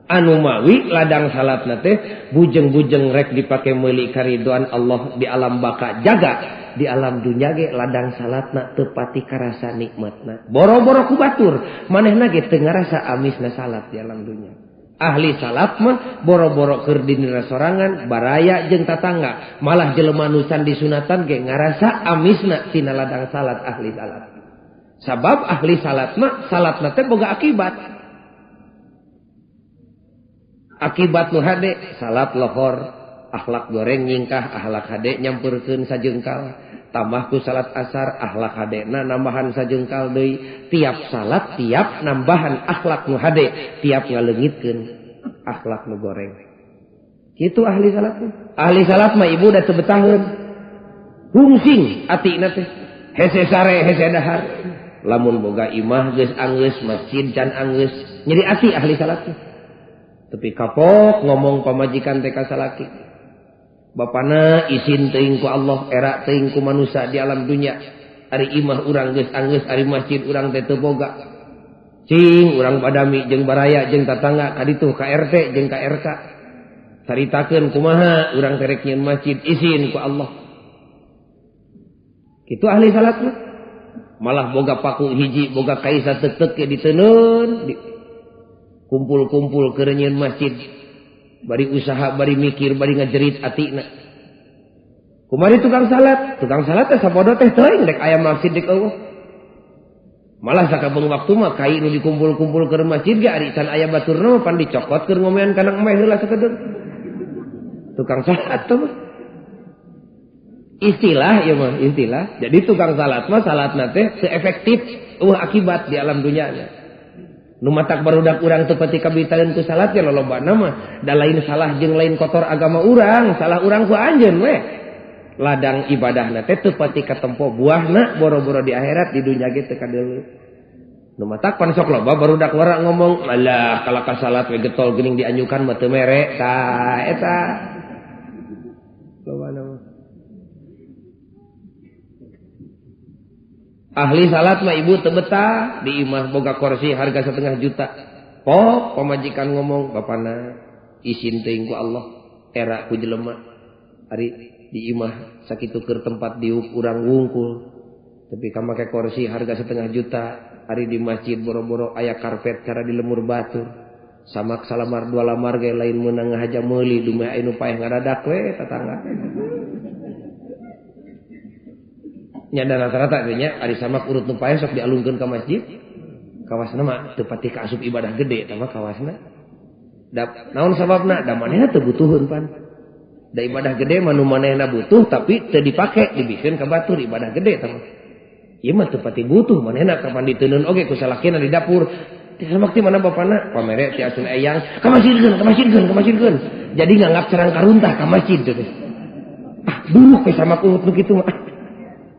Anu mawi ladang salatna teh bujeng-bujeng rek dipake meuli karidoan Allah di alam baka jaga, di alam dunya ge ladang salatna teu pati karasa nikmatna. Boro-boro ku batur, manehna ge teu ngarasa amisna salat di alam dunya. Ahli salat mah boro-boro keur dinira sorangan, baraya jeung tatangga, malah jelema nu can disunatan ge ngarasa amisna tina ladang salat ahli salat. Sabab ahli salat mah salatna teh boga akibat. Akibat nu hade salat lohor, akhlak goreng nyingkah, akhlak hade nyamperkeun sajengkal, tambah ku salat asar akhlak hadena nambahan sajengkal deui. Tiap salat tiap nambahan akhlak nu hade, tiap ngaleungitkeun akhlak nu goreng. Kitu ahli salat mah. Ahli salat mah ibu da teu betaheun. Rungsing atina teh. Hese sare hese dahar. Lamun boga imah geus anggeus, masjid can anggeus, nyeri ati ahli salat teh. Tapi kapok ngomong pamajikan teh ka salaki. Bapana isin teuing ku Allah, era teuing ku manusia di alam dunia. Ari imah urang geus anggeus, ari masjid urang teh teu boga. Cing urang badami jeung baraya jeung tatangga ka ditu ka RT jeung ka RK. Caritakeun kumaha urang teh rek nyieun masjid isin ku Allah. Kitu ahli salat mah. Malah boga paku hiji, boga kaisa tek-tek ge diteunun. Kumpul-kumpul keur nyieun masjid. Bari usaha, bari mikir, bari ngajerit atina. Kumari tukang salat teh sapodo teh teuing dek aya masjid dek eueuh. Malah sakabeung waktu mah kai nu dikumpul-kumpul keur masjid ge ari can aya baturna mah pan dicokot keur ngomean kana emeh heula sakedeung. Tukang salat tuh mah. Istilah ieu mah, istilah. Jadi tukang salat mah salatna teh teu efektif, eueuh akibat di alam dunyana. Nu matak barudak urang teu pati kabitaeun ku salat ya lolobana mah da lain salah jeung lain kotor agama urang, salah urang ku anjeun we. Ladang ibadahna teh teu pati katempo buahna boro-boro di akhirat di dunya ge teu kadeuleu. Nu matak pan sok loba barudak ngora ngomong, alah kalah ka salat we getol geuning dianyukan mah teu mere. Tah eta. Lobana mah. Ahli salat mah ibu teu betah di imah boga kursi harga 500.000. Pok pamajikan ngomong bapana isin teuing ku Allah era ku jelema. Ari di imah sakitu keur tempat diuk urang wungkul. Tapi ka make kursi harga 500.000, ari di masjid boro-boro aya karpet cara di lemur batur. Samak salamar dua lamar ge lain meunang ngahaja meuli dumeh aya nu paeh ngadadak we tatangga. Nya da rata-rata teh nya ari samak urut nu paeh sok dialungkeun ka masjid. Kawasna mah teu pati kaasup ibadah gede eta mah kawasna. Da naon sababna? Da manehna teu butuheun pan. Da ibadah gede mah nu manehna butuh tapi teu dipake dibikeun ka batur ibadah gede eta mah. Ieu mah teu pati butuh manehna kapan diteunun oge ku salakina di dapur. Teu samak ti mana bapana? Pamere ti asun eyang ka masjidkeun, ka masjidkeun, ka masjidkeun. Jadi nganggap cerang karuntah ka masjid teh. Ah, buruk we samak urut nu kitu mah.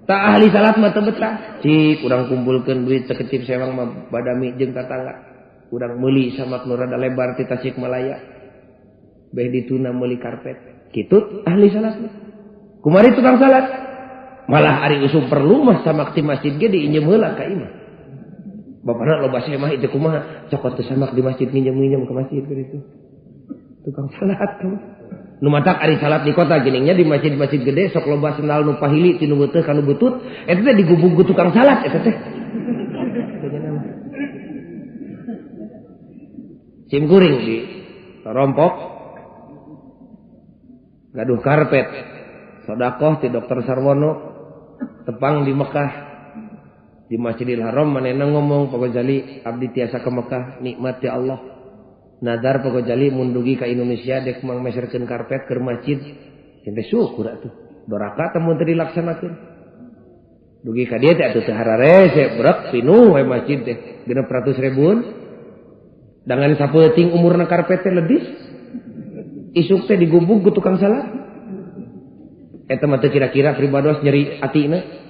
Tak ahli salat mah teu betah. Cik urang kumpulkeun duit sakecip sewang mah badami jeung tatangga. Urang meuli samak nu rada lebar ti Tasikmalaya. Beh dituna meuli karpet. Kitu ahli salat mah. Kumari tukang salat. Malah ari usum perlu mah samak ti masjid ge diinjem heula ka imah. Bapana loba semah itu kumaha? Cokot teu samak di masjid nginjem-nginjem ka masjid kitu. Tukang salat tuh. Nu matak ari salat di kota geningnya di masjid-masjid gede sok loba sendal nu pahili ti nu beuteung ka nu butut eta teh digubug ku tukang salat eta teh. Sim kuring di rompok gaduh karpet sedekah ti Dokter Sarwono tepang di Mekah di Masjidil Haram manehna ngomong Pak Ghazali abdi tiasa ke Mekah nikmat ya Allah. Nadar Pak Ghazali mun dugi ka Indonesia dek mangmeserkeun karpet keur masjid. Teh syukur atuh. Doraka teh mun teu dilaksanakeun. Dugi ka dieu teh atuh teu hararese brek pinuh we masjid teh 600 ribuan. Dangan sapeuting umurna karpet teh ledis. Isuk teh digubug ku tukang salat. Eta mah teu kira-kira pribados nyeri atina.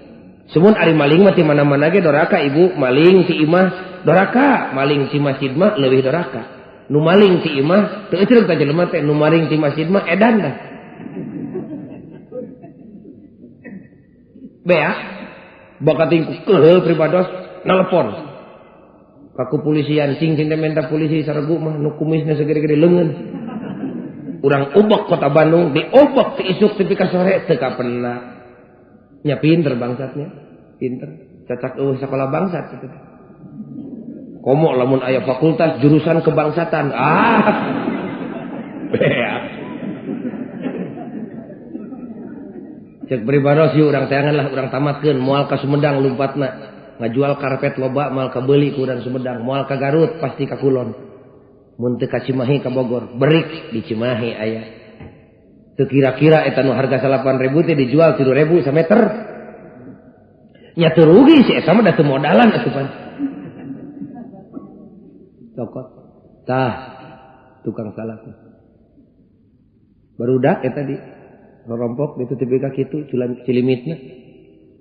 Sumun ari maling mah ti mana-mana ge doraka ibu, maling ti imah doraka, maling ti masjid mah leuwih doraka. Nu maling ti imah teu eureun ka jelema teh, nu maling ti masjid mah edan dah. Bea bakating ku keheul pribados telepon ka kepolisian cing cing teh menta polisi saregu mah nu kumisna sagede-gede leungeun. Urang ubek kota Bandung diobek ti isuk tepi ka sore teu kapena. Nya pinter bangsatnya, pinter. Cacak eueuh sakola bangsat kitu. Komo lamun aya fakultas jurusan kebangsatan. Ah. Bea. Cek pribados ieu urang teangan lah urang tamatkeun moal ka Sumedang lumpatna. Ngajual karpet loba moal kabeuli ku urang Sumedang, moal ka Garut pasti ka Kulon. Mun teu ka Cimahi ka Bogor, berik di Cimahi aya. Teu kira-kira eta nu harga 8.000 teh dijual 3.000 sameter. Nya teu rugi si eta mah da teu modalan atuh pan. Cokot. Tah tukang salat. Barudak eta di rorompok ditu teh ka kitu culan cilimitna.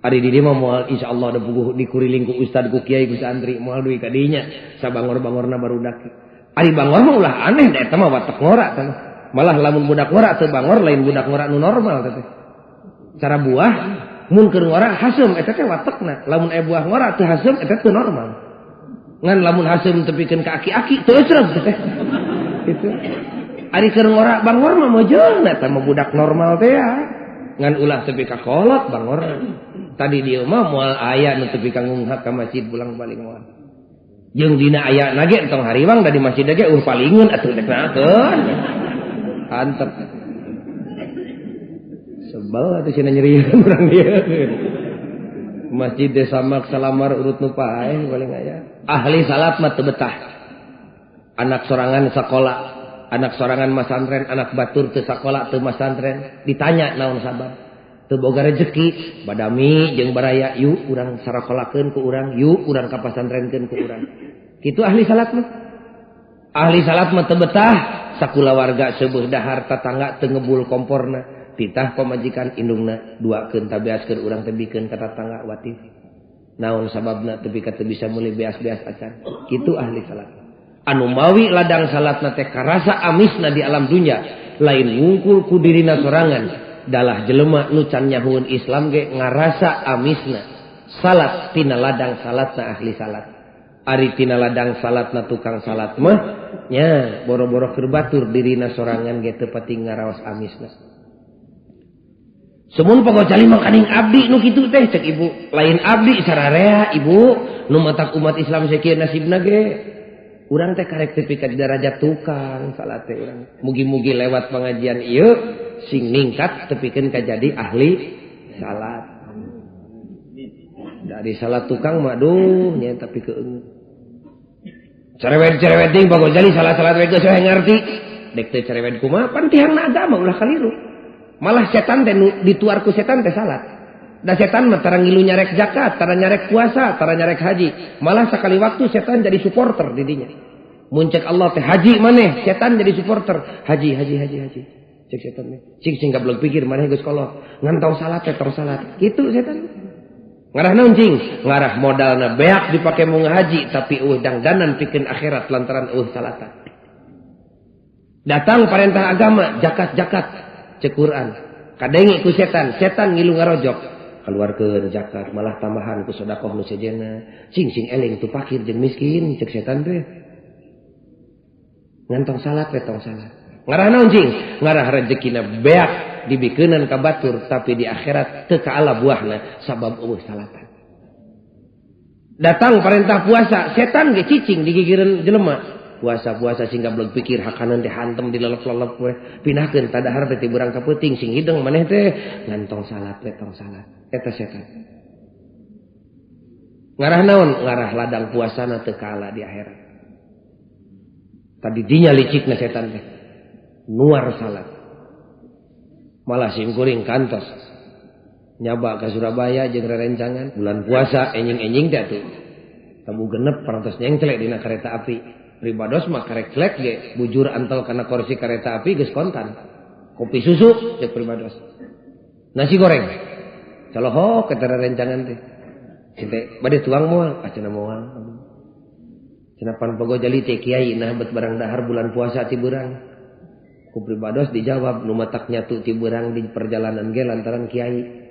Ari di dieu mah moal insyaallah da puguh dikuriling ku ustad ku kiai ku santri moal duit ka dinya sabangor-bangorna barudak. Ari bangor mah ulah aneh da eta mah watak ngora teh. Malah lamun budak ngora teu bangor lain budak ngora nu normal teh. Cara buah mun keur ngora haseum eta teh watekna. Lamun aya buah ngora teu haseum eta teu normal. Ngan lamun haseum tepikeun ka aki-aki teu eureun teh. Gitu. Ari keur ngora bangor mah mojeuna eta mah budak normal teh ya. Ngan ulah tepi ka kolot bangor. Tadi dieu mah moal aya nu tepi ka ngunghak ka masjid pulang-balik moal. Jeung dina aya na ge entong hariwang da di masjid ge eueuh palingeun atuh rek nakeun. Antep. Sebel atuh cenah nyerieun urang dieu. Masjid desa mak salamar urut nu paeh paling aya. Ahli salat mah teu betah. Anak sorangan sakola, anak sorangan masantren, anak batur teu sakola teu masantren, ditanya naon sabab. Teu boga rezeki, badami jeung baraya yuk urang sarakolakeun ku urang, yuk urang ka pasantrenkeun ku urang. Kitu ahli salat mah. Ahli salat mah teu betah, sakulawarga seueuh dahar tatangga teu ngebul komporna, titah pamajikan indungna duakeun tabeaskeun urang teh bikeun ka tatangga watif. Naon sababna tepi ka teu bisa meuli beas-beas acan. Kitu ahli salat. Anu mawi ladang salatna teh karasa amisna di alam dunya, lain ngungkul ku dirina sorangan. Dalah jelema nu can nyahueun Islam ge ngarasa amisna. Salat tina ladang salatna ahli salat. Ari tina ladang salatna tukang salat mah nya boro-boro keur batur dirina sorangan ge teu pati ngaraos amisna. Sumun Pak Gojali makaning abdi nu kitu teh cek ibu. Lain abdi sararea ibu nu matak umat Islam sakieu nasibna ge. Urang teh karek tepi ka darajat tukang salat teh urang. Mugi-mugi lewat pengajian ieu sing ningkat tepikeun ka jadi ahli salat. Dari salat tukang mah duh nya tapi keungeut. Cerewet-cerewet ting Pak Gojali salat-salat we geus we ngarti. Dek teh cerewet kumaha pan tihangna agama ulah kaliru. Malah setan teh dituar ku setan teh salat. Da setan mah tara ngilu nyarek zakat, tara nyarek puasa, tara nyarek haji. Malah sakali waktu setan jadi supporter di dinya. Mun cek Allah teh haji maneh, setan jadi supporter. Haji, haji, haji, haji. Cek setan teh. Cik sing gablek pikir maneh geus kolot. Ngan tong salat teh tong salat. Kitu setan. Ngarah naon cing? Ngarah modalna beak dipake mau ngahaji tapi eueuh dangdanan pikeun akhirat lantaran eueuh salatan. Datang perintah agama zakat-zakat cek Quran. Kadenge ku setan, setan ngilu ngarojok. Keluarkeun zakat malah tambahan ku sedekah nu sejenna. Cing sing eling tu fakir jeung miskin cek setan teh. Ngan tong salat we tong salat. Ngarah naon cing? Ngarah rezekina beak dibikeunan ka batur tapi di akhirat teu kaala buahna sabab eueuh salatan. Datang perintah puasa, setan ge cicing digigireun jelema. Puasa-puasa sing gablek pikir hakanan teh hantem dilelep-lelep we. Pindahkeun tadahar teh ti beurang ka peuting sing hideng maneh teh ngan tong salat we tong salat. Eta setan. Ngarah naon? Ngarah ladang puasana teu kaala di akhirat. Tadi dinya licikna setan teh. Nuar salat. Malah simkuring kantos nyaba ke Surabaya jeung rerencangan bulan puasa enjing-enjing teh atuh. Tabu genep parantos nyengclek dina kereta api. Pribados mah karek clek ge bujur antel kana kursi kereta api geus kontan. Kopi susu cek pribados. Nasi goreng. Colohok eta rerencangan teh. Cinte bade tuang moal, ah cenah moal. Cenah pan Pak Gojali teh kiai nah bet barang dahar bulan puasa ti beurang. Ku pribados dijawab nu matak nyatu ti beurang di perjalanan ge lantaran kiai.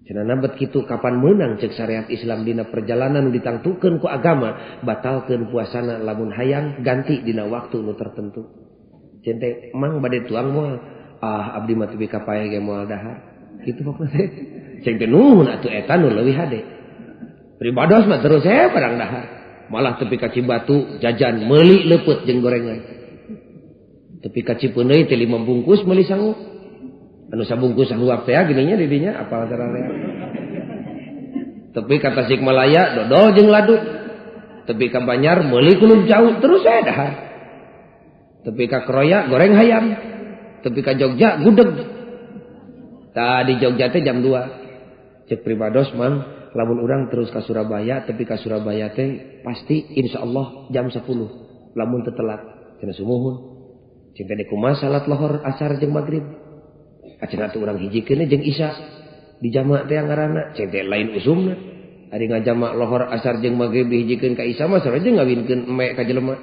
Cenah nabet kitu kapan meunang cek syariat Islam dina perjalanan nu ditangtukeun ku agama batalkeun puasana lamun hayang ganti dina waktu nu tertentu. Cente mang bade tuang moal, ah abdi mah tepi ka paeh ge moal dahar. Kitu pokna teh. Ceng teh nuhun atuh eta nu leuwih hade. Pribados mah terus barang dahar. Malah tepi ka Cibatu jajan meuli leupeut jeung gorengan. Tepi ka Cipeundeuy teh 5 bungkus meuli sangu. Anu sabungkus sahuap teh gininya di dinya apal sararea. Tepi ka Tasikmalaya dodol jeung ladu. Tepi ka Banjar meuli kulub jauh terus saya dahar. Tepi ka Kroya goreng hayam. Tepi ka Jogja gudeg. Tah di Jogja teh jam 2. Cek pribados mang lamun urang terus ka Surabaya tepi ka Surabaya teh pasti insyaallah jam 10 lamun teu telat. Cenah sumuhun. Cing teh kumaha salat lohor asar jeung magrib. Acenah teh urang hijikeun jeung isya di jamak teh ngaranna cing teh lain usumna. Ari ngajamak lohor asar jeung magrib dihijikeun ka isya mah sarua jeung ngawinkeun eme ka jelema.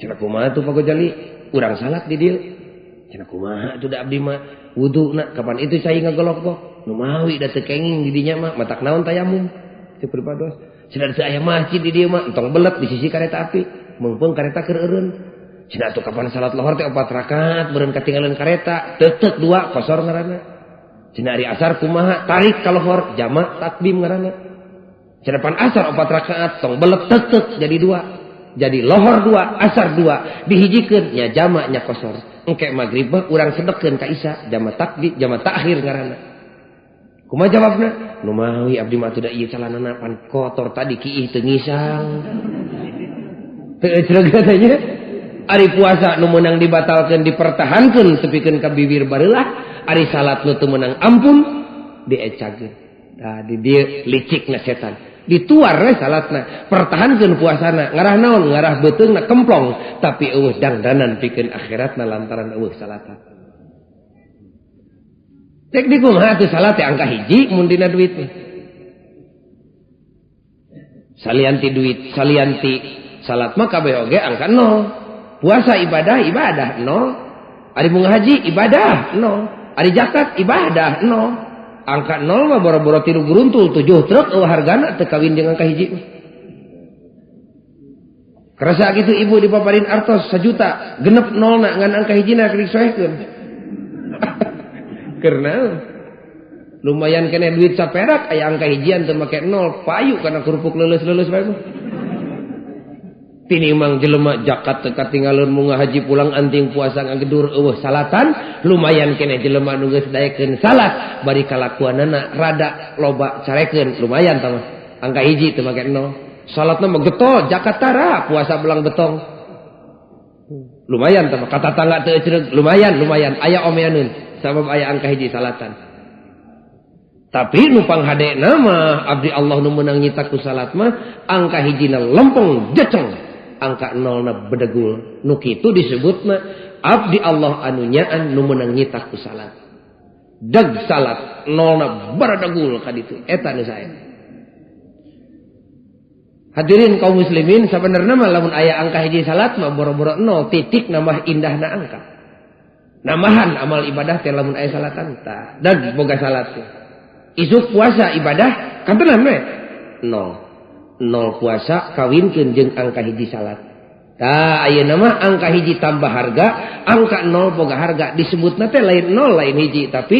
Cenah kumaha tuh Pak Gojali? Urang salat di dieu. Cenah kumaha atuh da abdi mah wuduna kapan itu cai ngagolok-gok. Nu mawi da teu kenging di dinya mah matak naon tayamum. Teu pribados. Cenah teu aya masjid di dieu mah entong belet di sisi kareta api. Meungpeung kareta keur eureun. Cenah atuh kapan salat lohor teh 4 rakaat beureun katinggalan kareta, teuteuk 2 kosor ngaranna. Cenah ari asar kumaha tarik ka lohor jamak takdim ngaranna. Cenah pan asar 4 rakaat tong belet teuteuk jadi 2. Jadi lohor 2, asar 2 dihijikeun nya jamak nya kosor. Engke magrib mah urang sedekeun ka isya jamak takdim jamak takhir ngaranna. Kumaha jawabna? Nu mawi abdi mah atuh da ieu calanana pan kotor tadi kiih teu ngisang. Teu ecreg katanya. Ari puasa nu meunang dibatalkeun dipertahankeun tepikeun ka bibir bareulah, ari salat nu teu meunang ampun diecageun. Tah di dieu licikna setan. Dituar we salatna, pertahankeun puasana, ngarah naon? Ngarah beuteungna kemplong, tapi eueuh dangdanan pikeun akhiratna lantaran eueuh salatan. Cek di kumaha atuh salat teh angka hiji mun dina duit mah. Salianti duit, salianti salat mah kabeh oge angka 0. Puasa ibadah, ibadah 0. Ari bunga haji ibadah 0. Ari zakat ibadah 0. Angka 0 mah boro-boro 3 geruntul 7 truk eueuh hargana teu kawin jeung angka hiji. Kerasa gitu ibu dipaparin artos 1 juta, genep nolna ngan angka hijina keur disoehkeun. Karena lumayan kene duit saperak aya angka hijian teu make nol, payu kana kerupuk leuleus-leuleus bae mah. Tinimbang jelema zakat teu katinggalun munga haji pulang anting puasa ngagedur eueuh salatan, lumayan kene jelema nu geus daekeun salat bari kalakuanana rada loba carekeun, lumayan tah mah. Angka hiji teu make nol. Salatna mah getol, zakat tara, puasa belang betong. Lumayan tah mah, ka tatangga teu ecreug, lumayan, lumayan aya omeaneun sabab aya angka hiji salatan. Tapi nu panghadena mah abdi Allah nu meunang nyitak ku salat mah angka hijina lempeng jeceng, angka nolna bedegul. Nu kitu disebutna abdi Allah anu nyaan nu meunang nyitak ku salat. Deg salat nolna baradegul ka ditu. Eta nu sae. Hadirin kaum muslimin, sabenerna mah lamun aya angka hiji salat mah boro-boro nol titik nambah indahna angka. Nambahan amal ibadah teh lamun aya salatan tah. Deg boga salat teh. Isuk puasa ibadah kantenan we nol. Nol puasa kawinkeun jeung angka hiji salat. Tah ayeuna mah angka hiji tambah harga, angka nol boga harga, disebutna teh lain nol lain hiji tapi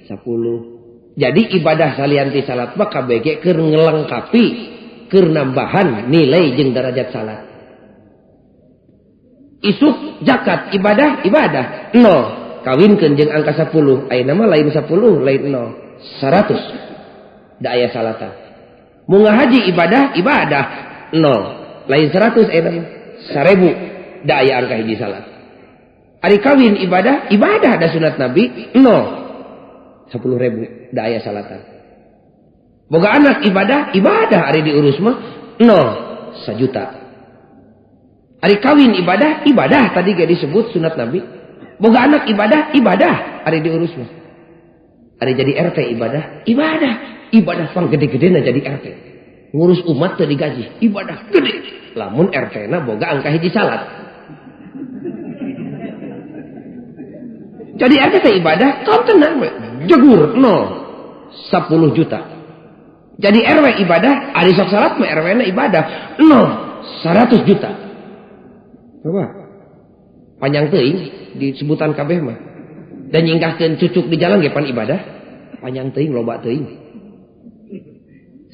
10. Jadi ibadah salian ti salat mah KBG keur ngelengkapi, keur nambahan nilai jeung derajat salat. Isuk zakat ibadah ibadah nol kawinkeun jeung angka 10, ayeuna mah lain 10 lain nol 100 da aya salatan. Munga haji ibadah ibadah nol lain 100 ayeuna mah 1000 da aya angka hiji salat. Ari kawin ibadah ibadah da sunat Nabi nol 10.000 da aya salatan. Boga anak ibadah ibadah ari diurus mah nol 1 juta. Ari kawin ibadah ibadah tadi ge disebut sunat Nabi. Boga anak ibadah ibadah ari diurus mah. Ari jadi RT ibadah ibadah ibadah pang gede-gedena jadi RT. Ngurus umat teu digaji ibadah gede. Lamun RT na boga angka hiji salat. Jadi RT teh ibadah kau tenang we. Jegur nol 10 juta. Jadi RW ibadah, ari sok salat mah RW na ibadah nol 100 juta. Coba. Panjang teuing disebutan kabeh mah. Dan nyingkahkeun cucuk di jalan ge pan ibadah. Panjang teuing loba teuing.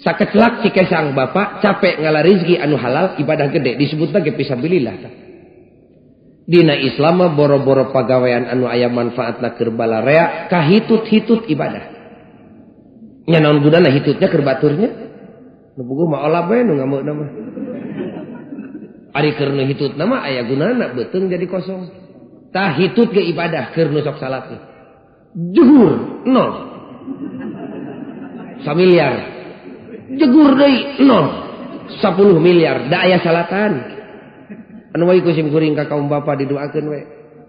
Sakecelak cikesang bapak capek ngala rizki anu halal ibadah gede disebutna ge fisabilillah tah. Dina Islam mah boro-boro pagawean anu aya manfaatna keur balarea kahitut-hitut ibadah. Nya naon gunana hitutnya keur baturnya? Nu puguh mah olah bae nu ngameuna mah. Ari keur nu hitutna mah aya gunana beuteung jadi kosong. Tah hitut ge ibadah keur nu sok salat mah. Jegur nol. 1 miliar. Jegur deui nol. 10 miliar da aya salatan. Anu wae ku sim kuring ka kaum bapa didoakeun we.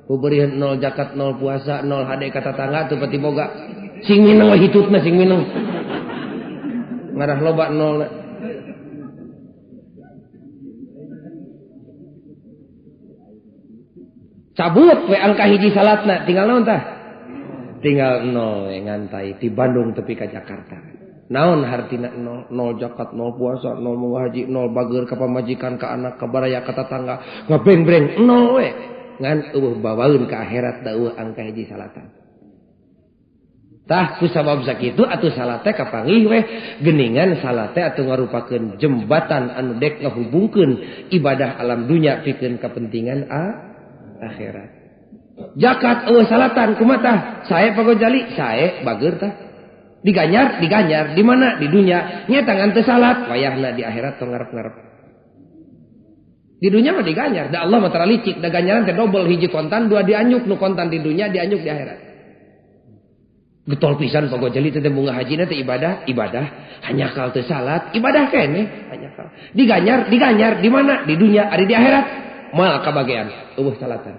Beureun nol zakat, nol puasa, nol hade ka tatangga teu pati boga. Sing mineng we hitutna sing mineng. Ngarah loba nol. Cabut we angka hiji salatna, tinggal naon tah? Tinggal nol we ngantai ti Bandung tepi ka Jakarta. Naon hartina nol? Nol zakat, nol puasa, nol munga haji, nol bager ka pamajikan, ka anak, ka baraya, ka tatangga, ngabengbreng nol we. Ngan eueuh bawaeun ka akhirat da eueuh angka hiji salatan. Tah ku sabab sakitu atuh salat teh kapanggih we geuningan salat teh atuh ngarupakeun jembatan anu dek ngahubungkeun ibadah alam dunya pikeun kepentingan akhirat. Zakat eueuh salatan kumaha tah? Sae pagojali, sae bager tah. Diganyar, diganyar di mana? Di dunya. Nya tangan teu salat, wayahna di akhirat tong ngarep-ngarep. Di dunya mah diganyar, da Allah mah tara licik, da ganjaran teh dobel hiji kontan, dua dianyuk, nu kontan di dunya dianyuk di akhirat. Getol pisan pagojali teh bunga hajina teh ibadah, ibadah, hanya kal teu salat, ibadah keneh, hanya kal. Diganyar, diganyar di mana? Di dunya, ari di akhirat moal kabagean, eueuh salatan.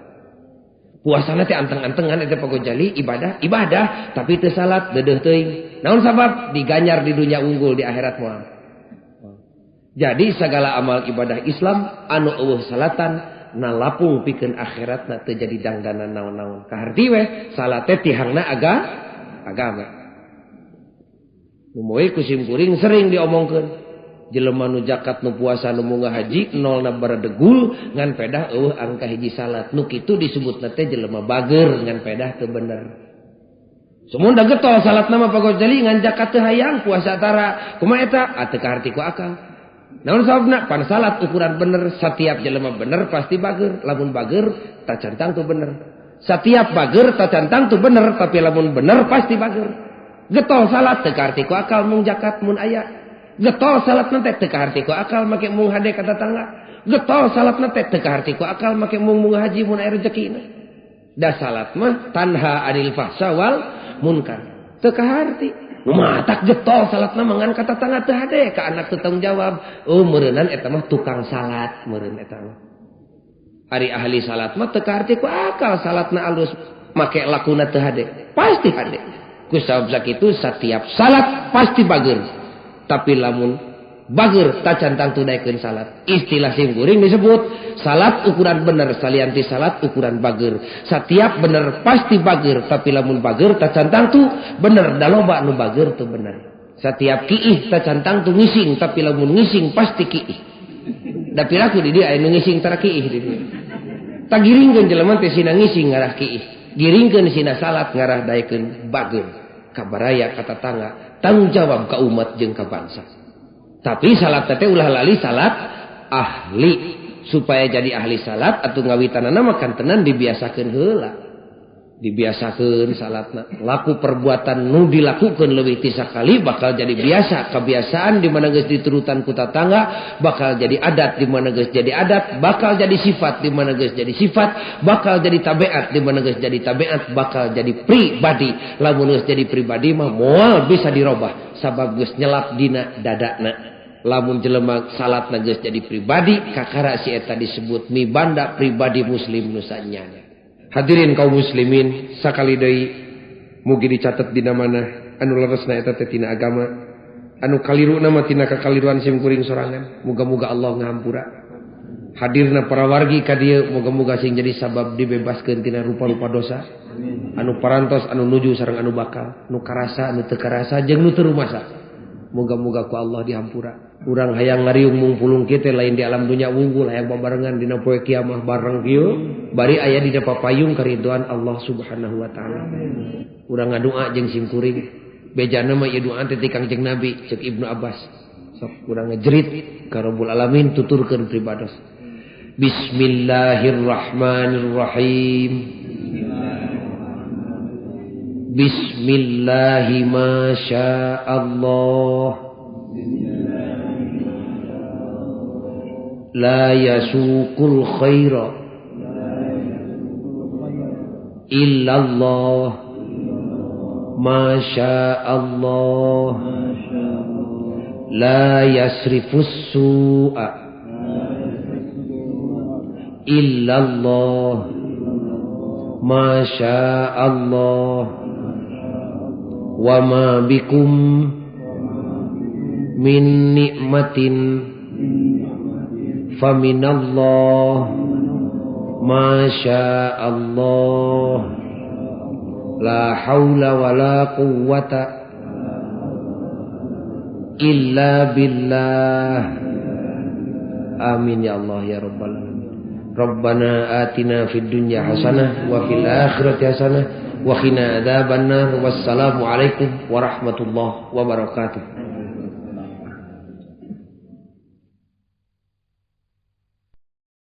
Puasana teh anteng-antengan eta pagojali ibadah, ibadah, tapi teu salat deudeuh teuing. Naon sabab? Diganyar di dunya unggul di akhirat moal. Jadi segala amal ibadah Islam anu eueuh salatan nalapung pikeun akhiratna teu jadi dangdanan naon-naon. Kaharti we salat teh tihangna agama. Nu moe ku sim kuring sering diomongkeun. Jelema nu zakat nu puasa nu munggah haji nolna baredegul ngan pedah eueuh angka hiji salat. Nu kitu disebutna teh jelema bager ngan pedah teu bener. Sumun da getol salatna mah Pak Gozali ngan zakat teu hayang puasa tara. Kumaha eta? Ah teu kaharti ku akal. Naon sababna? Pan salat ukuran bener, setiap jelema bener pasti bager. Lamun bager tacantang teu bener. Setiap bager tacantang teu bener, tapi lamun bener pasti bager. Getol salat teu kaharti ku akal mung zakat mun aya. Getol salat teh teu kaharti ku akal make mung hade ka tetangga. Getol salat teh teu kaharti ku akal make mung mung haji mun aya rezekina. Da salat mah tanha anil fahsya wal munkar. Teu kaharti. Nu matak getol salatna mah ngan ka tetangga teu hade, ka anak teu tanggung jawab. Oh meureunnan eta mah tukang salat meureun eta mah. Ari ahli salat mah teu kaharti ku akal salatna alus make lakuna teu hade. Pasti hade. Ku sabab sakitu setiap salat pasti bager. Tapi lamun bager tacantang tudaikeun salat. Istilah sim kuring disebut salat ukuran bener salianti salat ukuran bager. Setiap bener pasti bager, tapi lamun bager tacantang tu bener da loba nu bager tu bener. Setiap kiih tacantang tu ngising, tapi lamun ngising pasti kiih. Da piraku di dieu aya nu ngising tara kiih di dieu. Tagiringkeun jelema teh sina ngising ngarah kiih. Giringkeun sina salat ngarah daekeun bager. Kabaraya ka tatangga, tanggung jawab ka umat jeung ka bangsa. Tapi salat teh ulah lali salat ahli supaya jadi ahli salat atuh ngawitanana mah kantenan dibiasakeun heula. Dibiasakeun salatna. Laku perbuatan nu dilakukeun leuwih ti sakali bakal jadi biasa. Kebiasaan di mana geus diturutan ku tatangga bakal jadi adat, di mana geus jadi adat bakal jadi sifat, di mana geus jadi sifat bakal jadi tabiat, di mana geus jadi tabiat bakal jadi pribadi. Lamun geus jadi pribadi mah moal bisa dirobah sabab geus nyelap dina dadana. Lamun jelema salatna geus jadi pribadi kakara si eta disebut mibanda pribadi muslim nu sanyana. Hadirin kaum muslimin sakali deui mugi dicatet dina mana anu leresna eta teh tina agama, anu kaliruna mah tina kakaliruan sim kuring sorangan. Muga-muga Allah ngahampura. Hadirna para wargi ka dieu muga-muga sing jadi sabab dibebaskeun tina rupa-rupa dosa. Anu parantos, anu nuju sareng anu bakal, nu karasa, anu teu karasa jeung nu teu rumasa. Muga-muga ku Allah dihampura. Urang hayang ngariung mungpulung kieu teh lain di alam dunya wungkul, hayang babarengan dina poe kiamah bareng kieu, bari aya dina papayung karidoan Allah Subhanahu wa taala. Urang ngadoa jeung sim kuring. Bejana mah ieu doa teh ti Kangjeng Nabi ceuk Ibnu Abbas. Sok urang ngejerit ka Rabbul Alamin tuturkeun pribados. Bismillahirrahmanirrahim. Bismillahi ma syaa Allah. La yasuqul khaira illallah ma sya'allah la yasrifus su'a illallah ma sya'allah wa ma bikum min nikmatin faminallah ma sya'allah la haula wala quwwata illa billah. Amin ya Allah ya rabbal alamin. Rabbana atina fid dunya hasanah wa fil akhirati hasanah wa qina adzabannar. Wassalamu alaikum warahmatullahi wabarakatuh.